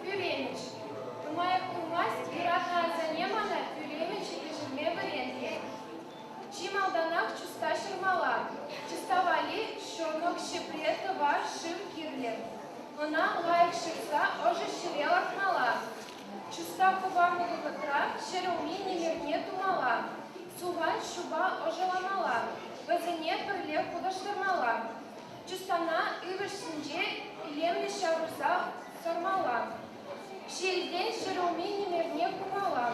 Пӳремеч. Нумаях пулмасть юратнӑ асанне мана пӳремеч пӗҫерме вӗрентрӗ. Чи малтанах чуста ҫӑрмалла. Чуста валли ҫӑнӑх, ҫӗпре, тӑвар, шыв кирлӗ. Ӑна лайӑх ҫӑрса ӑшӑ ҫӗре лартмалла. Чуста хӑварнӑ вӑхӑтра ҫӗрулми нимӗрне тумалла, сухан ҫупа ӑшаламалла, вӗсене пӗрле хутӑштармалла. Чустана ывӑҫ ҫинче илемлӗ ҫавӑрса сармалла. Ҫиелтен ҫӗрулми нимӗрне хумалла.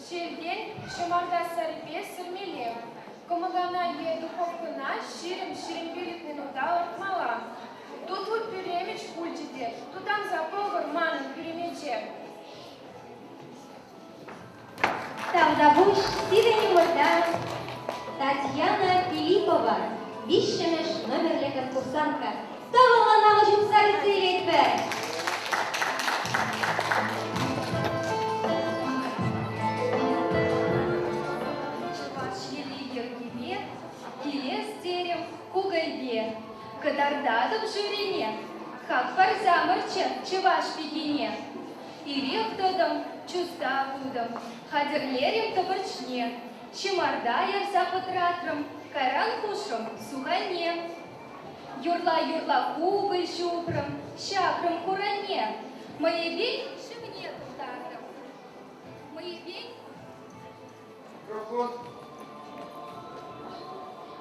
Ҫиелтен ҫӑмарта саррипе сӗрмелле. Кӑмакана е духовкӑна 20-25 минута лартмалла. Тутлӑ пӳремеч пулчӗ те, тутанса пӑхӑр манӑн пӳремече. Тавтапуҫ сирӗн умӑрта Татьяна Филиппова, виҫҫӗмӗш номерлӗ конкурсантка. Тӑвӑллӑн алӑ ҫупса кӗтсе илетпӗр. Чӑваш йӑли-йӗркипе килес терӗм кукӑльпе. Кӑтартатӑп жюрине, хак парсамӑрччӗ чӑваш пикине. Ирех тӑтӑм, чуста хутӑм, хатӗрлерӗм тӑпӑрчне. Ҫӑмарта ярса пӑтратрӑм, кайран хушрӑм суханне. Юрла-юрла кукӑль ҫупрӑм, ҫакрӑм хуранне. Мӑйӗпе шывне тултартӑм. Мӑйӗпе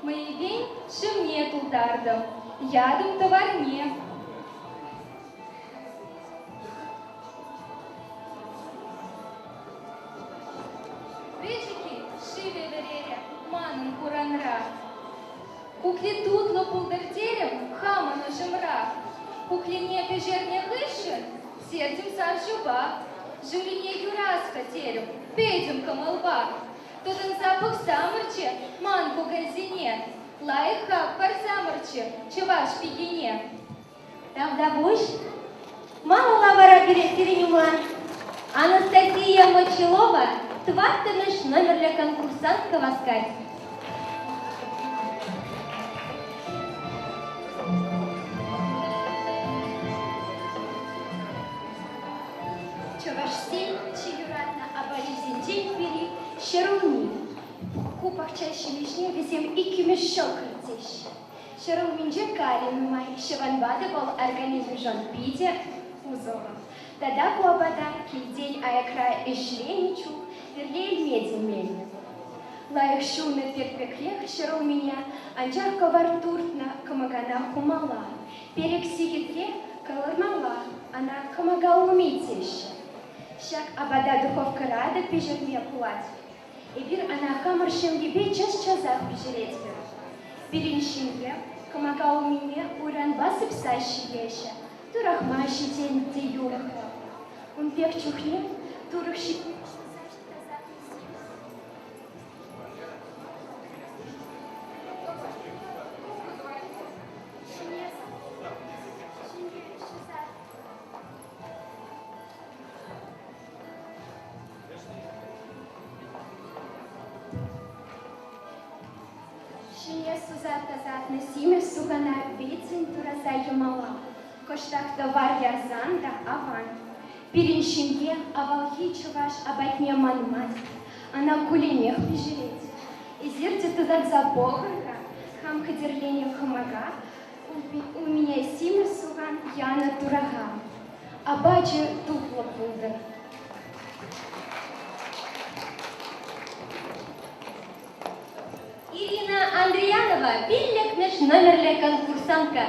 Мӑйӗпе шывне тултартӑм, ятӑм тӑварне. Кукли тутлӑ пултӑр терӗм хамӑн ӑшӑмра. Куклине пӗҫернӗ хыҫҫӑн сертӗм сар ҫупа. Жюрине юрас-ха терӗм пӗтӗм кӑмӑлпа. Тытӑнса пӑхсамӑрччӗ ман кукӑльсене, лайӑх-ха парсамӑрччӗ чӑваш пикине. Тавтапуҫ. Малалла вара пире сирӗн ума Анастасия Мочилова тӑваттӑмӗш номерлӗ конкурсантка васкать. Чӑвашсен чи юратнӑ апачӗсенчен пӗри ҫӗрулми. Ку пахча ҫимӗҫне вӗсем иккӗмӗш ҫӑкӑр теҫҫӗ. Ҫӗрулминче кали нумай, ҫавӑнпа та вӑл организмшӑн питӗ усӑллӑ. Тата ку апата килтен аякра ӗҫленӗ чух пӗрле илме те меллӗ. Лайӑх ҫунӑ пӳрт пекрех ҫӗрулмине, анчах кӑвар туртнӑ кӑмакана хумалла. Пилӗк сехетре кӑлармалла, ӑна кӑмака улми теҫҫӗ. Ҫак апата духовкӑра та пӗҫерме пулать. Эпир ӑна хамӑр ҫемьепе час-часах пӗҫеретпӗр. Пирӗн ҫемье кӑмака улмине уйранпа сыпса ҫиеҫҫӗ, турахма ҫитен те юрӑхлӑ. Ун пек чухне турӑх ҫине ҫуса тасатнӑ Ҫине суса тасатнӑ симӗс сухана витсен тураса ямалла. Кӑштах тӑвар ярсан та аван. Пирӗн ҫемье авалхи чӑваш апатне манмасть, ӑна кулленех пӗҫерет. Эсир те тытӑнса пӑхӑр-ха, хам хатӗрленӗ кӑмака улмине симӗс сухан янӑ тураха. Апачӗ тутлӑ пултӑр. Ирина Андрианова пиллӗкмӗш номерлӗ конкурсантка.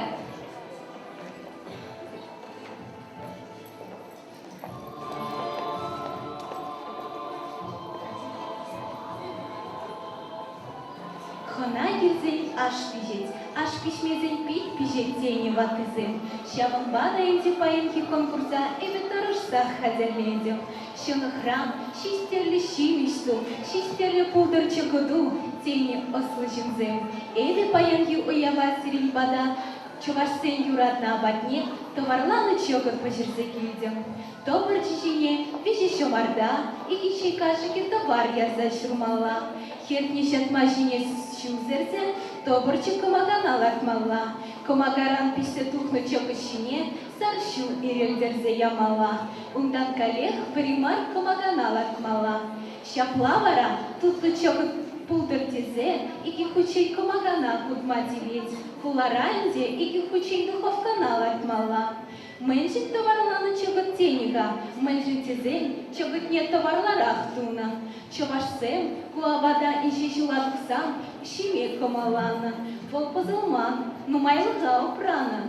Хӑна килсен аш пиҫет, аш пиҫмесен пит пиҫет тенӗ ваттисем. Ҫавӑнпа та ӗнтӗ паянхи конкурса эпӗ тӑрӑшсах хатӗрлентӗм. Ҫӑнӑхран ҫич тӗрлӗ ҫимӗҫ ту, ҫич тӗрлӗ пултӑр чӑкӑту, тенӗ ӑслӑ ҫынсем. Эпӗ паянхи уява сирӗн пата Чӑвашсен юратнӑ апатне тӑварланӑ чӑкӑт пӗҫерсе килтӗм. Тӑпӑрчӑ ҫине виҫӗ ҫӑмарта, икӗ чей кашӑкӗ тӑвар ярса ҫурмалла. Хӗртнӗ ҫатма ҫине ҫу сӗрсе тӑпӑрчӑ кӑмакана лартмалла. Кӑмакаран пиҫсе тухнӑ чӑкӑт ҫине сар ҫу ирӗлтерсе ямалла. Унтан каллех вӗри мар кӑмакана лартмалла. Ҫапла вара тутлӑ чӑкӑт пултӑр тесе икӗ хутчен кӑмакана хутма тивет. Хулара ӗнтӗ икӗ хутчен духовкӑна лартмалла. Мӗншӗн тӑварланӑ чӑкӑт тенӗ-ха? Мӗншӗн тесен чӑкӑтне тӑварларах тунӑ. Чӑвашсем ку апата инҫе ҫула тухсан ҫиме кӑмӑлланӑ. Вӑл пӑсӑлман, нумайлӑха упранӑ.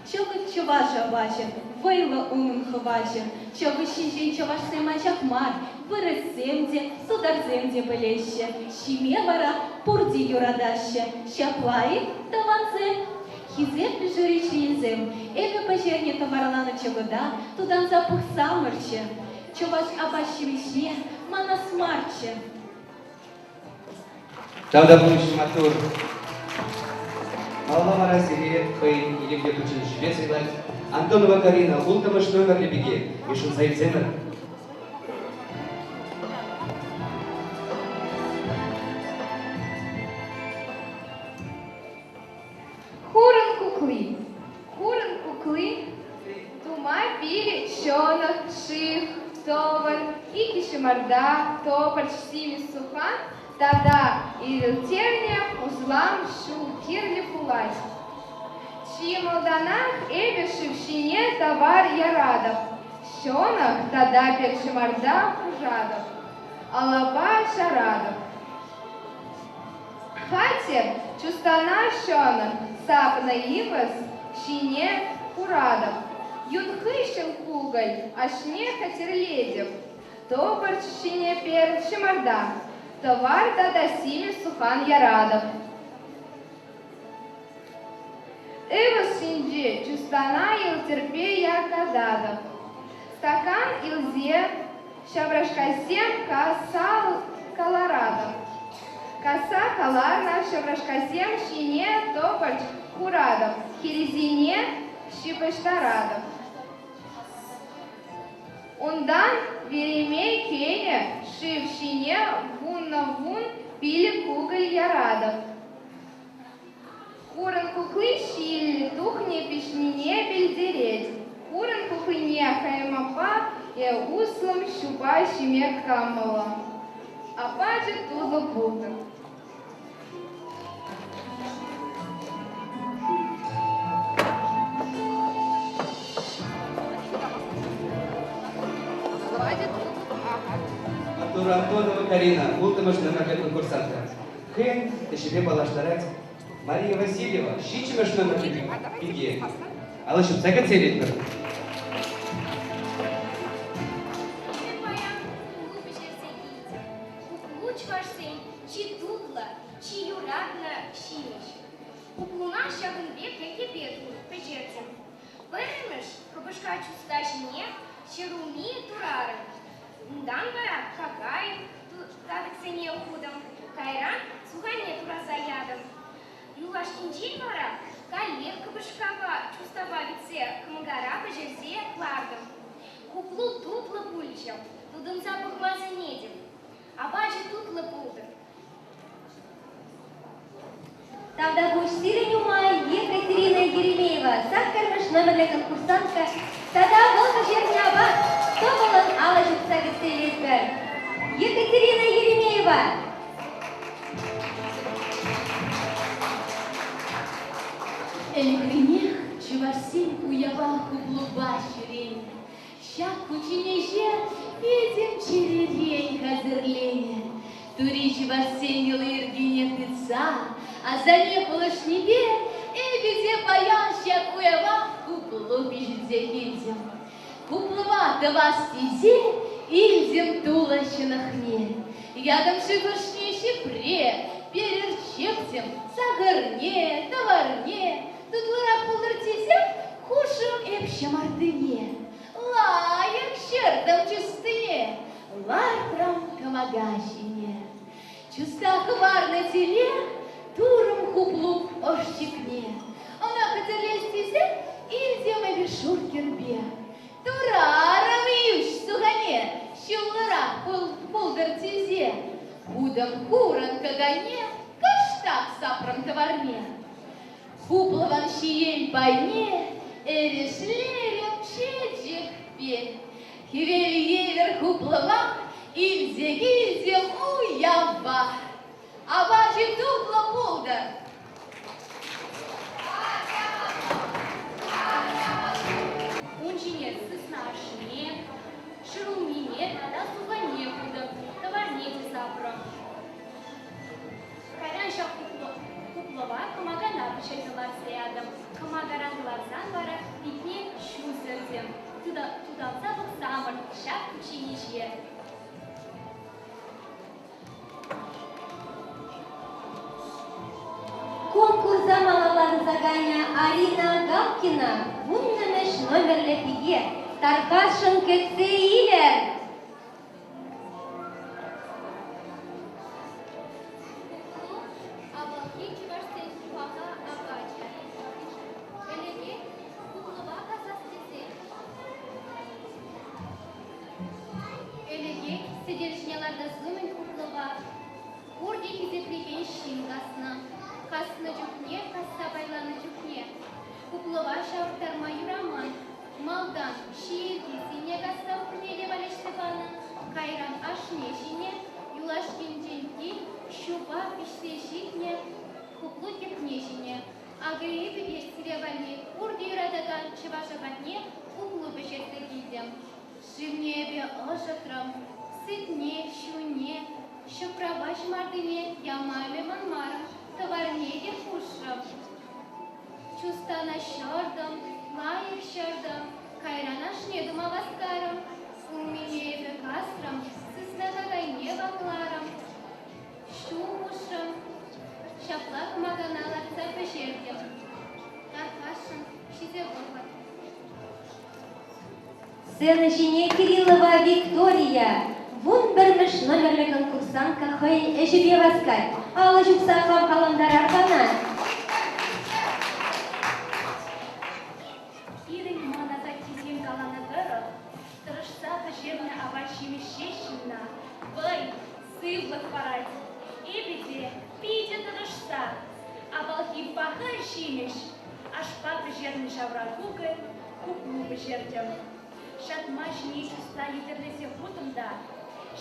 Чӑкӑт чӑваш апачӗ, вӑйлӑ унӑн хӑвачӗ. Чӑкӑт ҫинчен чӑвашсем анчах мар, вырӑссем те, тутарсем те пӗлеҫҫӗ. Ҫиме вара пурте юратаҫҫӗ. Ҫапла-и, тӑвансем? Хисеплӗ жюри членӗсем, эпӗ пӗҫернӗ тӑварланӑ чӑкӑта тутанса пӑхсамӑрччӗ. Чӑваш апат-ҫимӗҫне манас марччӗ. Тавтапуҫ, маттур. Малалла вара сире хӑйӗн илемлӗ кучченеҫӗпе сӑйлать Антонова Карина, улттӑмӗш номерлӗ пике. Йышӑнса илсемӗр. Хурӑн кукли. Хурӑн кукли тума пилӗк ҫӑнӑх, шыв, тӑвӑр, икӗ ҫӑмарта, тӑпӑрч, симӗс сухан тата ирӗлтернӗ услам ҫу кирлӗ пулать. Чи малтанах эпӗ шыв ҫине тавар яратӑп, ҫӑнӑх тата пек ҫӑмарта хушатӑп, алапа чаратӑп. Хатӗр чустана ҫӑнӑх сапнӑ имӗс ҫине хуратӑп. Юн хыҫҫӑн кукӑль ашне хатӗрлетӗп. Тӑпӑрч ҫине пер ҫӑмарта, тӑвар тата симӗс сухан яратӑп. Ывӑс ҫинче чустана йӗлтӗрпе якататӑп. Стакан илсе ҫаврашкасем касса кӑларатӑп. Касса кӑларнӑ ҫаврашкасем ҫине тӑпӑрч хуратӑп, хӗррисене ҫыпӑҫтаратӑп. Унтан вӗреме кӗнӗ шыв ҫине вунӑ-вун пилӗк кукӑль яратӑп. Хурӑн кукли ҫил тухни пиҫнине пӗлтерет. Хурӑн куклине хӑймапа е услам ҫупа ҫиме кӑмӑллӑ. Апачӗ тутлӑ пултӑр. Маттур Антонова Карина, улттӑмӗш номерлӗ конкурсантка. Хӑйӗн ӗҫӗпе паллаштарать Мария Васильева, ҫиччӗмӗш номерлӗ пике. Алӑ ҫупса кӗтсе илетпӗр. Эпӗ паян куклу пӗҫерсе килтӗм. Куклу чӑвашсен чи тутлӑ, чи юратнӑ ҫимӗҫ. Куклуна ҫакӑн пек йӗркепе пӗҫертӗм. Пӗрремӗш кӑпӑшка чуста ҫине ҫӗрулми турарӑм. Унтан вара какай татӑксене хутӑм, кайран суханне тураса ятӑм. Юлашкинчен вара каллех кӑпӑшкапа чустапа витсе кӑмакара пӗҫерсе лартӑм. Хуплу тутлӑ пулчӗ, тутӑнса пӑхма сӗнетӗп. Апачӗ тутлӑ пултӑр. Тавтапуҫ сирӗн ума Екатерина Еремеева, саккӑрмӗш номерлӗ конкурсантка тата вӑл пӗҫернӗ апат тӑвӑллӑн алӑ ҫупса кӗтсе илетпӗр. Екатерина Еремеева! Ӗлӗкренех чӑвашсен уява хуплупа ҫӳренӗ. Ҫак кучченеҫе пӗтӗм чӗререн хатӗрленӗ. Тури чӑвашсен йӑли-йӗркине тытса, асанне пулӑшнипе эпӗ те паян ҫак уява хуплу пиҫӗнсе килтӗм. Хуплӑва тӑвас тесе илтӗм тулӑ ҫӑнӑхне. Ятӑм шухӑшне ҫӗпре, перӗрчӗптӗм сахӑрне, тӑварне, тутлӑрах пултӑр тесе хушрӑм эп ҫӑмартине. Лайӑх ҫыртӑм чустине, лартрӑм кӑмака ҫине. Чуста хӑварнӑ тӗле турӑм хуплу ӑш-чикне. Ӑна хатӗрлес тесе илтӗм эпӗ шур кӗрпе. Турарӑм йӳҫ сухане, ҫуллӑрах пултӑр тесе. Хутӑм хурӑн какайне, кӑштах сапрӑм тӑварне. Хуплӑвӑн ҫиел пайне эрешлерӗм чечекпе. Хӗвел евӗр хуплӑва илсе килтӗм уява. Апачӗ тутлӑ пултӑр! Ун ҫине сысна ашне, ҫӗрулмине тата суханне хутӑм, тӑварне те сапрӑм. Кайран ҫак хуплӑва кӑмакана пӗҫерсе лартса ятӑм. Кӑмакаран кӑларсан вара питне ҫу сӗртӗм. Тутанса пӑхсамӑр ҫак кучченеҫе. Конкурса малалла тӑсаканӗ Арина Галкина вуннӑмӗш номерлӗ пике. Тархасшӑн кӗтсе илӗр! Куклу авалхи чӑвашсен паха апачӗ. Ӗлӗкех куклӑва касас тесен Ӗлӗкех сӗтел ҫине лартас умӗн куклӑва пурте хисеплекен ҫын каснӑ. Каснӑ чухне, касса пайланӑ чухне куклӑва ҫавӑрттарма юраман. Малтан ҫиелти сийне касса пурне те валеҫсе панӑ, кайран ашне ҫинӗ, юлашкинчен тин ҫупа пиҫсе ҫитнӗ хуплу тӗпне ҫинӗ. Акӑ эпӗ те сире валли пурте юратакан чӑваш апатне хуплу пӗҫерсе килтӗм. Шывне эпӗ ӑшӑтрӑм, сӗтне, ҫуне, ҫӑпрапа ҫӑмартине яма эпӗ манмарӑм, тӑварне те хушрӑм. Чустана ҫӑртӑм, лайӑх ҫӑртӑм, кайран ашне тума васкарӑм. Улмине эпӗ касрӑм, сысна какайне вакларӑм. Ҫу хушрӑм. Ҫапла кӑмакана лартса пӗҫертӗм. Сцена ҫине Кириллова Виктория, 11-мӗш номерлӗ конкурсантка хӑйӗн ӗҫӗпе васкать. Алӑ ҫупса хавхалантарар ӑна. Пирӗн мӑн асаттесем каланӑ тӑрӑх, тӑрӑшса пӗҫернӗ апат-ҫимӗҫ ҫеҫ ҫынна вӑй, сывлӑх парать. Эпӗ те питӗ тӑрӑшса авалхи паха ҫимӗҫ, ашпа пӗҫернӗ ҫавра кукӑль, хуплу пӗҫертӗм. Ҫатма ҫине чуста йӗтӗрлесе хутӑм та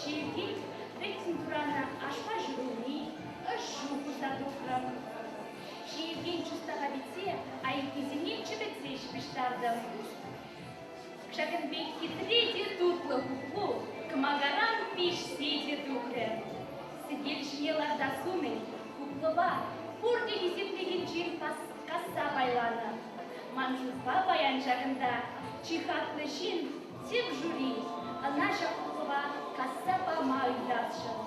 ҫиелтен вӗттӗн туранӑ ашпа ҫурӑлни, ӑш-шу хурса тухрӑм. Ҫиелтен чустаха витсе айккисене чӗпӗтсе ҫыпӑҫтартӑм. Ҫакӑн пек хитре те тутлӑ хуплу кӑмакаран пиҫсе те тухрӗ. Сӗтел ҫине лартас умӗн хуплӑва пурте хисеплекенчен касса пайланӑ. Ман шутпа паян ҫакӑнта чи хаклӑ ҫын тӗп жюри ӑна ҫак хуплӑва касса пама ыйтасшӑн.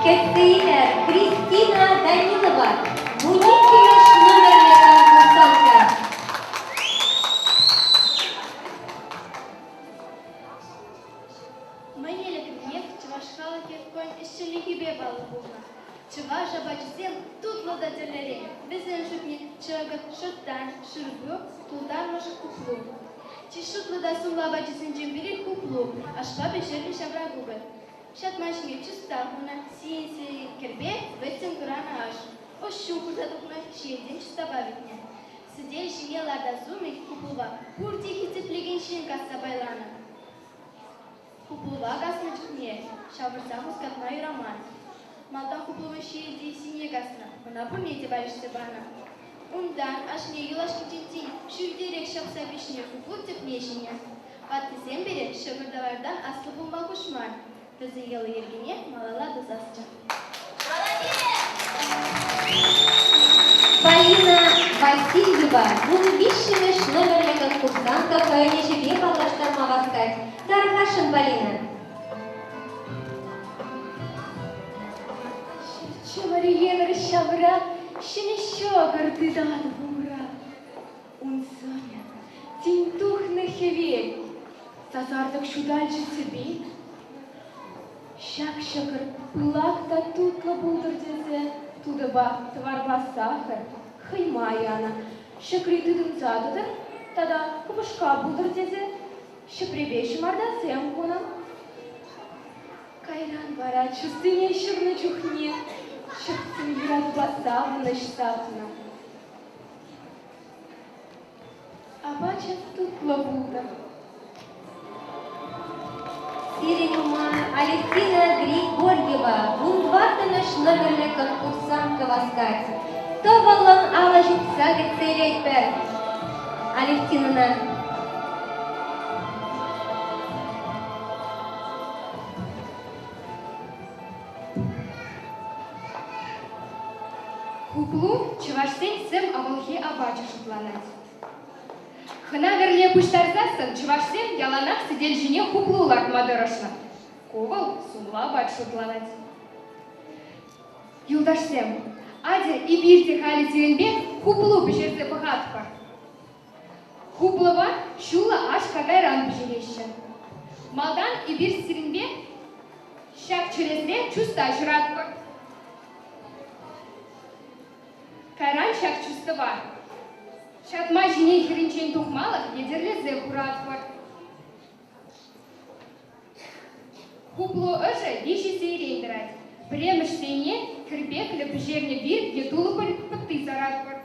Кӗтсе илӗр Кристина Данилова, 12-мӗш номерлӗ конкурсантка. Мӗн ӗлӗкренех чӑваш халӑхӗ хӑйӗн ӗҫченлӗхӗпе паллӑ пулнӑ. Чӑваш апачӗсем тутлӑ та тӗрлӗрен. Вӗсен шутне чӑкӑт, шӑрттан, шӳрпе, тултармӑш, хуплу. Чи шутлӑ та сумлӑ апачӗсенчен пӗри хуплу, ашпа пӗҫернӗ ҫавра кукӑль. Ҫатма ҫине чуста хунӑ, сиен-сиен кӗрпе, вӗттӗн туранӑ аш. Ӑш ҫу хурса тухнӑ, ҫиелтен чустапа витнӗ. Сӗтел ҫине лартас умӗн хуплупа пурте хисеплекен ҫын касса пайланӑ. Хуплӑва каснӑ чухне ҫавӑрса хускатма юраман. Малтан хуплӑвӑн ҫиелти сийне каснӑ, ӑна пурне те валеҫсе панӑ. Унтан ашне юлашкинчен тин ҫӳлтерех ҫапса пиҫнӗ хуплу тӗпне ҫинӗ. Ваттисем пире ҫӑкӑр-тӑвартан аслӑ пулма хушман, вӗсен йӑли-йӗркине малалла тӑсасчӗ. Полина Васильева 13-мӗш номерлӗ конкурсантка хӑйӗн ӗҫӗпе паллаштарма васкать. Тархасшӑн, Полина. Чӑмӑр евӗр ҫавра ҫӗнӗ ҫӑкӑр тытатӑп умра. Ун сӑнӗ тин тухнӑ хӗвел, сасартӑк ҫуталчӗ тӗпел. Ҫак ҫӑкӑр пылак та тутлӑ пултӑр тесе тутӑпа тӑварпа сахӑр, хӑйма янӑ, ҫӑкри тытӑнса тӑтӑр тата кӑпӑшка пултӑр тесе ҫӗпрепе ҫӑмартасем хунӑ. Кайран вара чустине ҫырнӑ чухне чӗптӗм юратупа савӑнӑҫ сапнӑ. Апачӗ тутлӑ пултӑр. Сирӗн ума Алевтина Григорьева 14-мӗш номерлӗ конкурсантка васкать. Тӑвӑллӑн алӑ ҫупса кӗтсе илетпӗр Алевтинӑна. Хуплу чӑвашсен сӗм авалхи апачӗ шутланать. Хӑна-вӗрле пуҫтарсассӑн чӑвашсем яланах сӗтел ҫине хуплу лартма тӑрӑшнӑ. Ку вӑл сумлӑ апат шутланать. Юлташсем, атя эпир те халӗ сирӗнпе хуплу пӗҫерсе пӑхатпӑр. Хуплӑва ҫуллӑ аш-какайран пӗҫереҫҫӗ. Малтан эпир сирӗнпе ҫак чӗресре чуста ҫӑратпӑр. Кайран ҫак чустӑва ҫатма ҫине хӗрринчен тухмалӑх йӗтӗрлесе хуратпӑр. Хуплу ӑшӗ виҫӗ сийрен тӑрать. Пӗрремӗш сийне кӗрпеклӗ пӗҫернӗ вир е тулӑ пӑтти саратпӑр.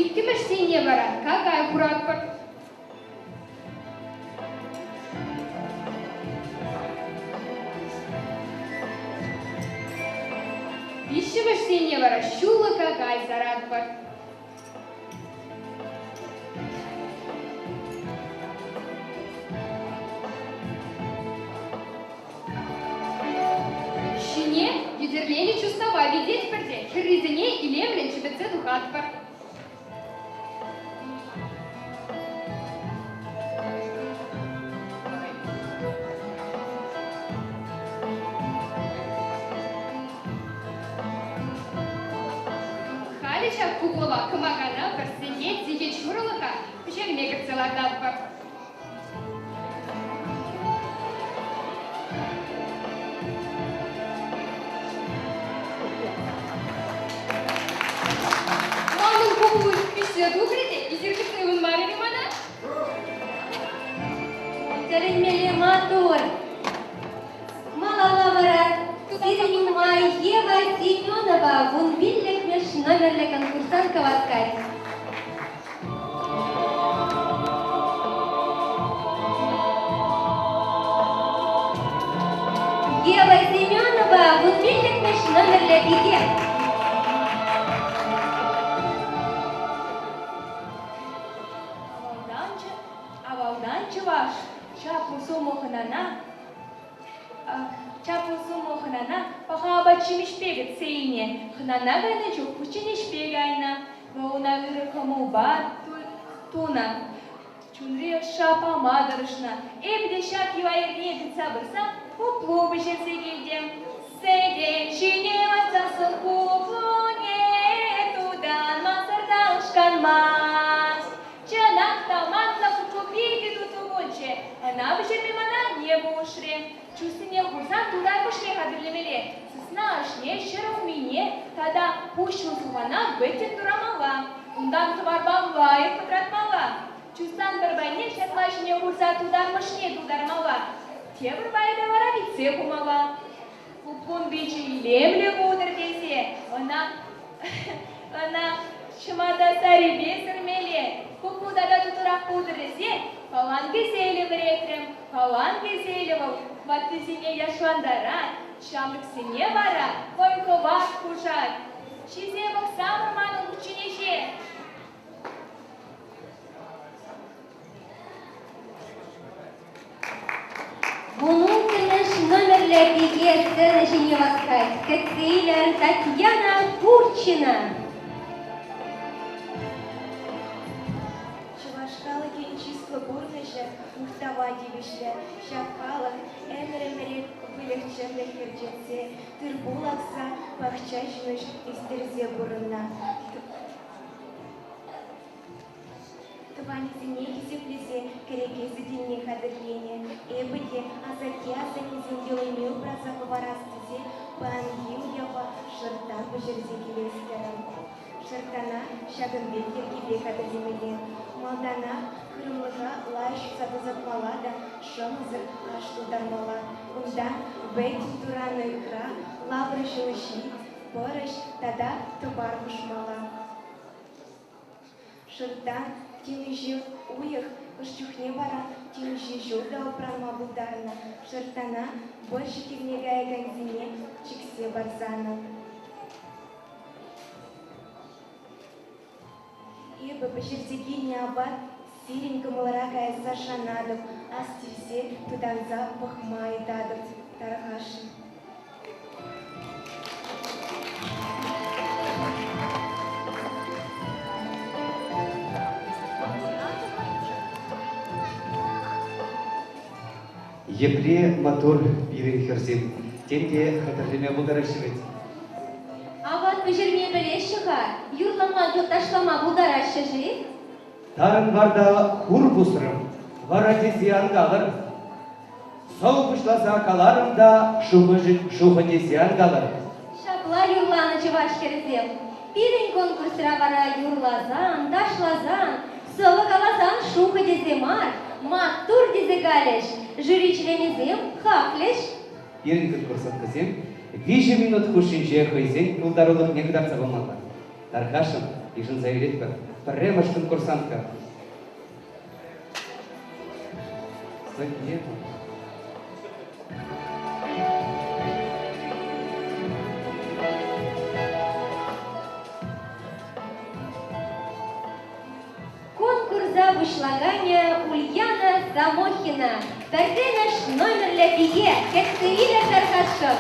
Иккӗмӗш сийне вара какай хуратпӑр. Виҫҫӗмӗш сийне вара ҫуллӑ какай саратпӑр. Ҫине йӗтӗрленӗ чустапа витетпӗр те хӗррисене илемлӗн чӗпӗтсе тухатпӑр. ҫак хуплӑва кӑмакана пӗр сехет, сехет ҫурӑлӑха пӗҫерме кӗртсе лартатпӑр. Манӑн хуплу пиҫсе тухрӗ те, эсир кӗтсе ывӑнмарӑр-и мана? Тӗлӗнмелле маттур! Малалла вара сирӗн ума Ева Семенова вунпиллӗкмӗш номерлӗ конкурсантка васкать. Ева Семенова вунпиллӗкмӗш номерлӗ пике. Авалтан чӑваш чаплӑ сумлӑ хӑнана чаплӑ сумлӑ хӑнана паха апат-ҫимӗҫпе кӗтсе илнӗ. Хӑнана кайнӑ чух кучченеҫпе кайнӑ. Вӑл ӑна ырӑ кӑмӑлпа тунӑ. Чунри ӑшша пама тӑрӑшнӑ. Эпӗ те ҫак йӑла-йӗркене тытса пырса хуплу пӗҫерсе килтӗм. Сӗтел ҫине лартсассӑн хуплуне тутанмасӑр та ӑшканмасть. Чӑнах та, манӑн хуплу питӗ тутлӑ пулчӗ. Ӑна пӗҫерме мана анне пулӑшрӗ. Чустине хурсан тутар пӑшне хатӗрлемелле, сысна ашне, ҫӗрулмине тата пуҫлӑ сухана вӗттӗн турамалла. Унтан тӑварпа лайӑх пӑтратмалла. Чустан пӗр пайне ҫатма ҫине хурса тутармӑшне тултармалла. Тепӗр пайӗпе вара витсе хумалла. Купкун пичӗ илемлӗ пултӑр тесе ӑна ӑна ҫӑмарта саррипе сӗрмелле. Купку тата тутӑрах пултӑр тесе палан кӗселӗ вӗретрӗм. Палан кӗселӗ вӑл ваттисене яшлантарать, ҫамрӑксене вара вӑй-хӑват хушать. Ҫисе пӑхсамӑр манӑн кучченеҫе. Вунулттӑмӗш номерлӗ пике сцена ҫине васкать. Кӗтсе илӗр Татьяна Курчина. Чӑваш халӑхӗн чыслӑ пурнӑҫӗ мухтава тивӗҫлӗ. Ҫак халӑх ӗмӗр-ӗмӗрех выльӑх-чӗрлӗх ӗрчетсе, тыр-пул акса, пахча ҫимӗҫ ӳстерсе пурӑннӑ. Тӑванӗсене хисеплесе кӗреке сӗтелне хатӗрленӗ. Эпӗ те асатте-асаннесен йӑлине упраса хӑварас тесе паянхи уява шӑрттан пӗҫерсе килес терӗм. Шӑрттана ҫакӑн пек йӗркепе хатӗрлемелле. Малтанах хырӑмлӑха лайӑх ҫуса тасатмалла та шӑмӑсӑр аш тултармалла. Унтан вӗттӗн туранӑ ыхра, лавр ҫулҫи, пӑрӑҫ тата тӑвар хушмалла. Шӑрттан темиҫе уйӑх, хӑш чухне вара темиҫе ҫул та упранма пултарнӑ. Шӑрттана вӑрҫӑ хирне каякансене чиксе парсанӑ. Эпӗ пӗҫерсе килнӗ апат сирӗн кӑмӑлӑра каясса шанатӑп, ас тивсе тутанса пӑхма ыйтатӑп, тархасшӑн. Епле маттур пирӗн хӗрсем, тем те хатӗрлеме пултараҫҫӗ вӗт. Апат пӗҫерме пӗлеҫҫӗ-ха, юрлама, ташлама пултараҫҫӗ-ши? Тарӑн варта хур пусрӑм, вара тесе ан калӑр. Сӑв пуҫласа каларӑм та шухӑшӗн шухӑ тесе ан калӑр. Ҫапла юрланӑ чӑваш хӗрӗсем. Пирӗн конкурсра вара юрласан, ташласан, сӑвӑ каласан шухӑ тесе мар, маттур тесе калӗҫ, жюри членӗсем хаклӗҫ. Пирӗн конкурсанткӑсем виҫӗ минут хушшинче хӑйсен пултарулӑхне кӑтартса памалла. Тархасшӑн, йышӑнса илетпӗр. Пӗрремӗш конкурсантка. Конкурса пуҫлаканӗ Ульяна Самохина, пӗрремӗш номерлӗ пике, кӗтсе илӗр тархасшӑн.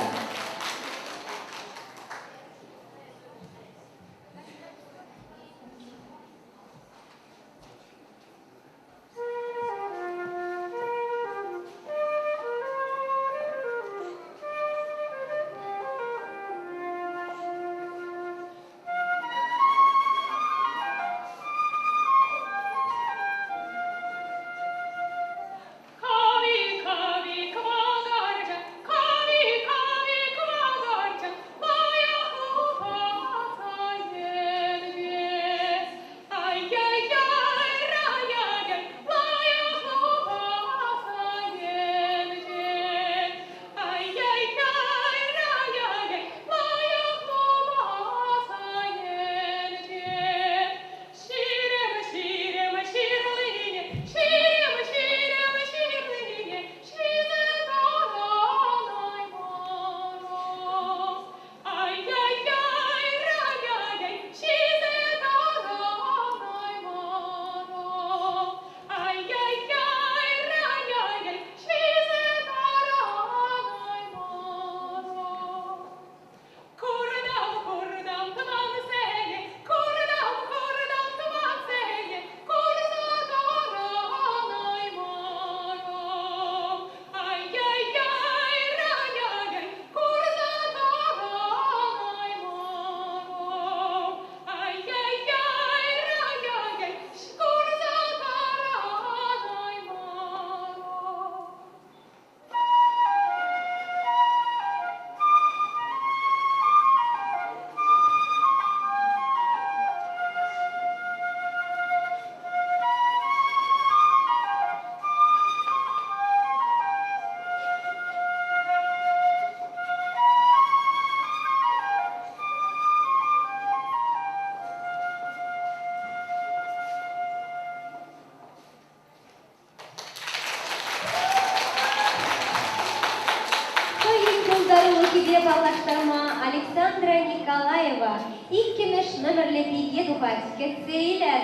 пултарулӑхӗпе паллаштарма Александра Николаева иккӗмӗш номерлӗ пике тухать. Кӗтсе илӗр!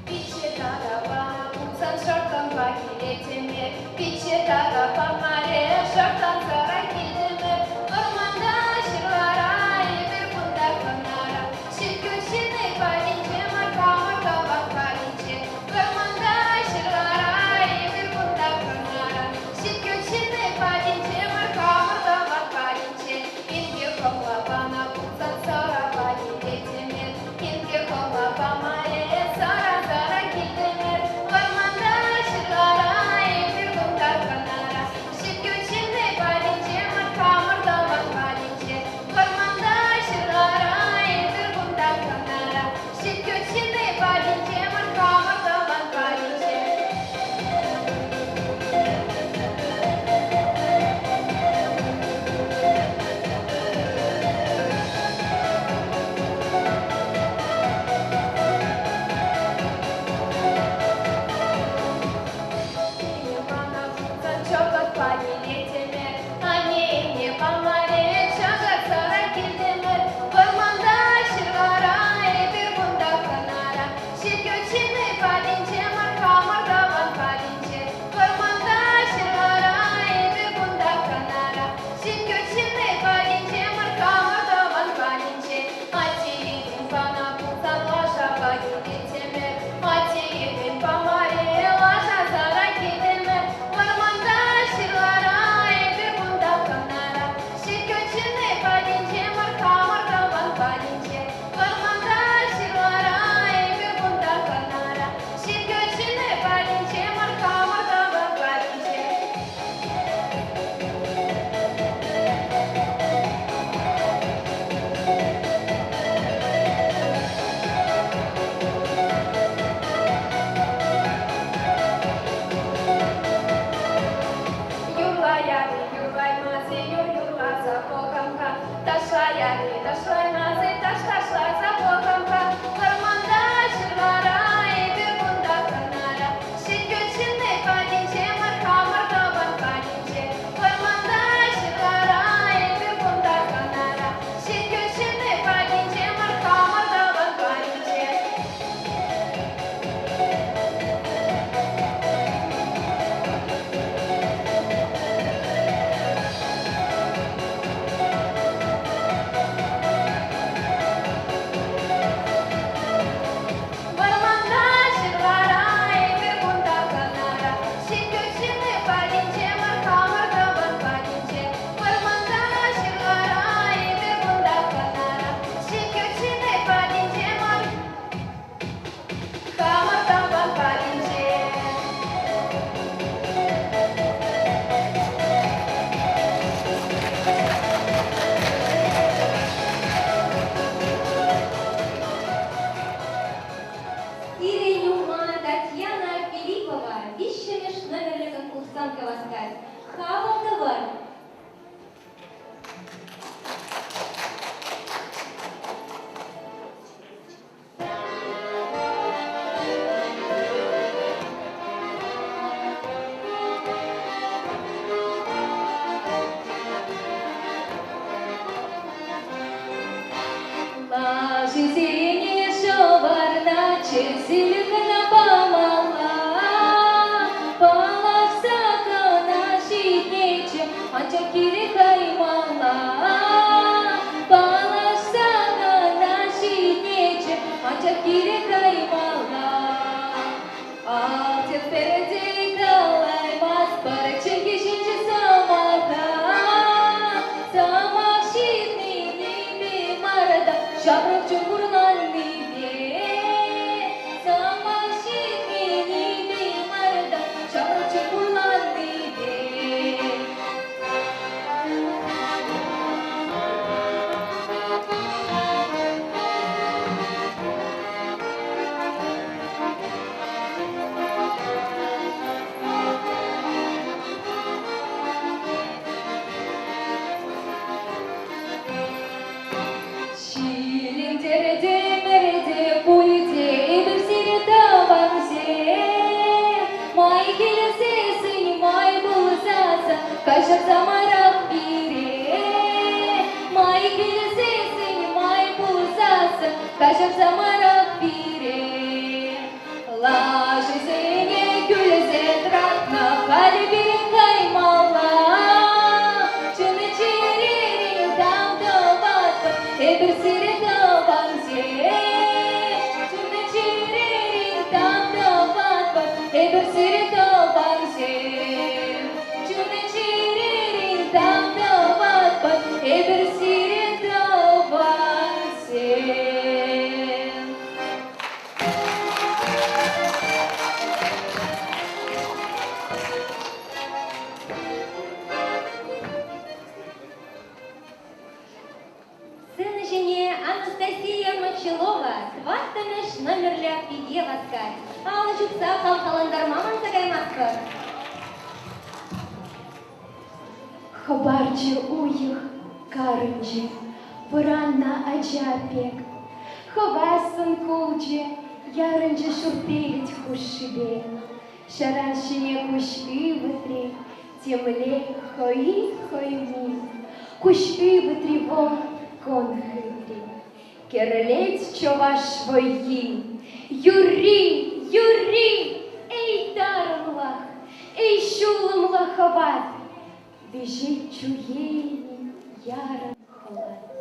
Пичче тата панӑ пулсан шӑрттанпа килеттӗмӗр. Пичче тата памарӗ, шӑрттансӑрах килтӗмӗр. Вӑрманта, ҫырлара, эпир кунта хӑнара. Ҫиткӳл ҫынни патӗнче мар, хамӑр тӑван патӗнче. Вӑрманта, ҫырлара, эпир кунта хӑнара. Ҫиткӳл ҫынни патӗнче мар, хамӑр тӑван патӗнче. Инке хӑмла панӑ пулсан сӑрапа килеттӗмӗр. Инке хӑмла памарӗ, сӑра-сӑра килтӗмӗр. Вӑрманта, ҫырлара, эпир кунта хӑнара. Ҫиткӳл ҫынни патӗнче мар, хамӑр тӑван патӗнче. Вӑрманта, ҫырлара, эпир кунта хӑнара. Ҫиткӳл ҫынни патӗнче мар, хамӑр тӑван патӗнче. Мана пулсан чӑкӑтпа килеттӗмӗр, анне памарӗ, чӑкӑтсӑра килтӗмӗр. Вӑрманта, ҫырлара, эпир кунта хӑнара. Ҫиткӳл ҫынни патӗнче мар, хамӑр тӑван патӗнче. Вӑрманта, ҫырлара, эпир кунта хӑнара. Ҫиткӳл ҫынни патӗнче мар, хамӑр тӑван патӗнче. Атте пана пулсан лашапа килеттӗмӗр. Атте памарӗ, лашасӑра килтӗмӗр. Вӑрманта, ҫырлара, эпир кунта хӑнара. Ҫиткӳл ҫынни патӗнче мар, хамӑр тӑван патӗнче. Вӑрманта, ҫырлара, эпир кунта хӑнара. Ҫиткӳл ҫынни патӗнче мар, хамӑр тӑван патӗнче. Юрлаяр-и, юрлаймас-и, юр юрласа пӑхам-ха. Ташлаяр-и, ташлаймас-и, таш ташласа пӑхам-ха. Вӑрманта, ҫырлара, эпир кунта хӑнара. Ҫиткӳл ҫынни патӗнче мар, хамӑр тӑван патӗнче. Вӑрманта, ҫырлара, эпир кунта хӑнара. Ҫиткӳл ҫынни патӗнче мар, хамӑр тӑван патӗнче. Вӑрманта, ҫырлара, эпир кунта хӑнара. Ҫиткӳл ҫынни патӗнче мар, хамӑр тӑван патӗнче. Вӑрманта, ҫырлара, эпир кунта хӑнара. Ҫиткӳл ҫынни патӗнче мар, хамӑр тӑван патӗнче. Сирӗн ума Татьяна Филиппова виҫҫӗмӗш номерлӗ конкурсантка васкать. Хапӑл тӑвӑр! Лашисене ҫӑварна чӗсел кӑна памалла. Палӑртса кӑна ҫитнӗччӗ. Эпир сире тӑвансем. Чун-чӗререн тав тӑватпӑр, эпир сире тӑвансем. Сцена ҫине Анастасия Мочалова тӑваттӑмӗш номерлӗ пике васкать. Алӑ ҫупса хавхалантарма манса каймастпӑр. Хӑпарчӗ уйӑх, карӑнчӗ, вӑраннӑ ача пек. Хӑвассӑн кулчӗ, ярӑнчӗ шурпелӗт хушшипе. Ҫаран ҫине куҫ ывӑтрӗ, темле хӑй-хӑйми. Куҫ ывӑтри вӑл кон хытри. Кӗрлет чӑваш вӑййи, юрри, юрри, эй, тарӑнлӑх, эй, ҫулӑмлӑ хӑват, виҫет чуйени ярӑн хӑлат.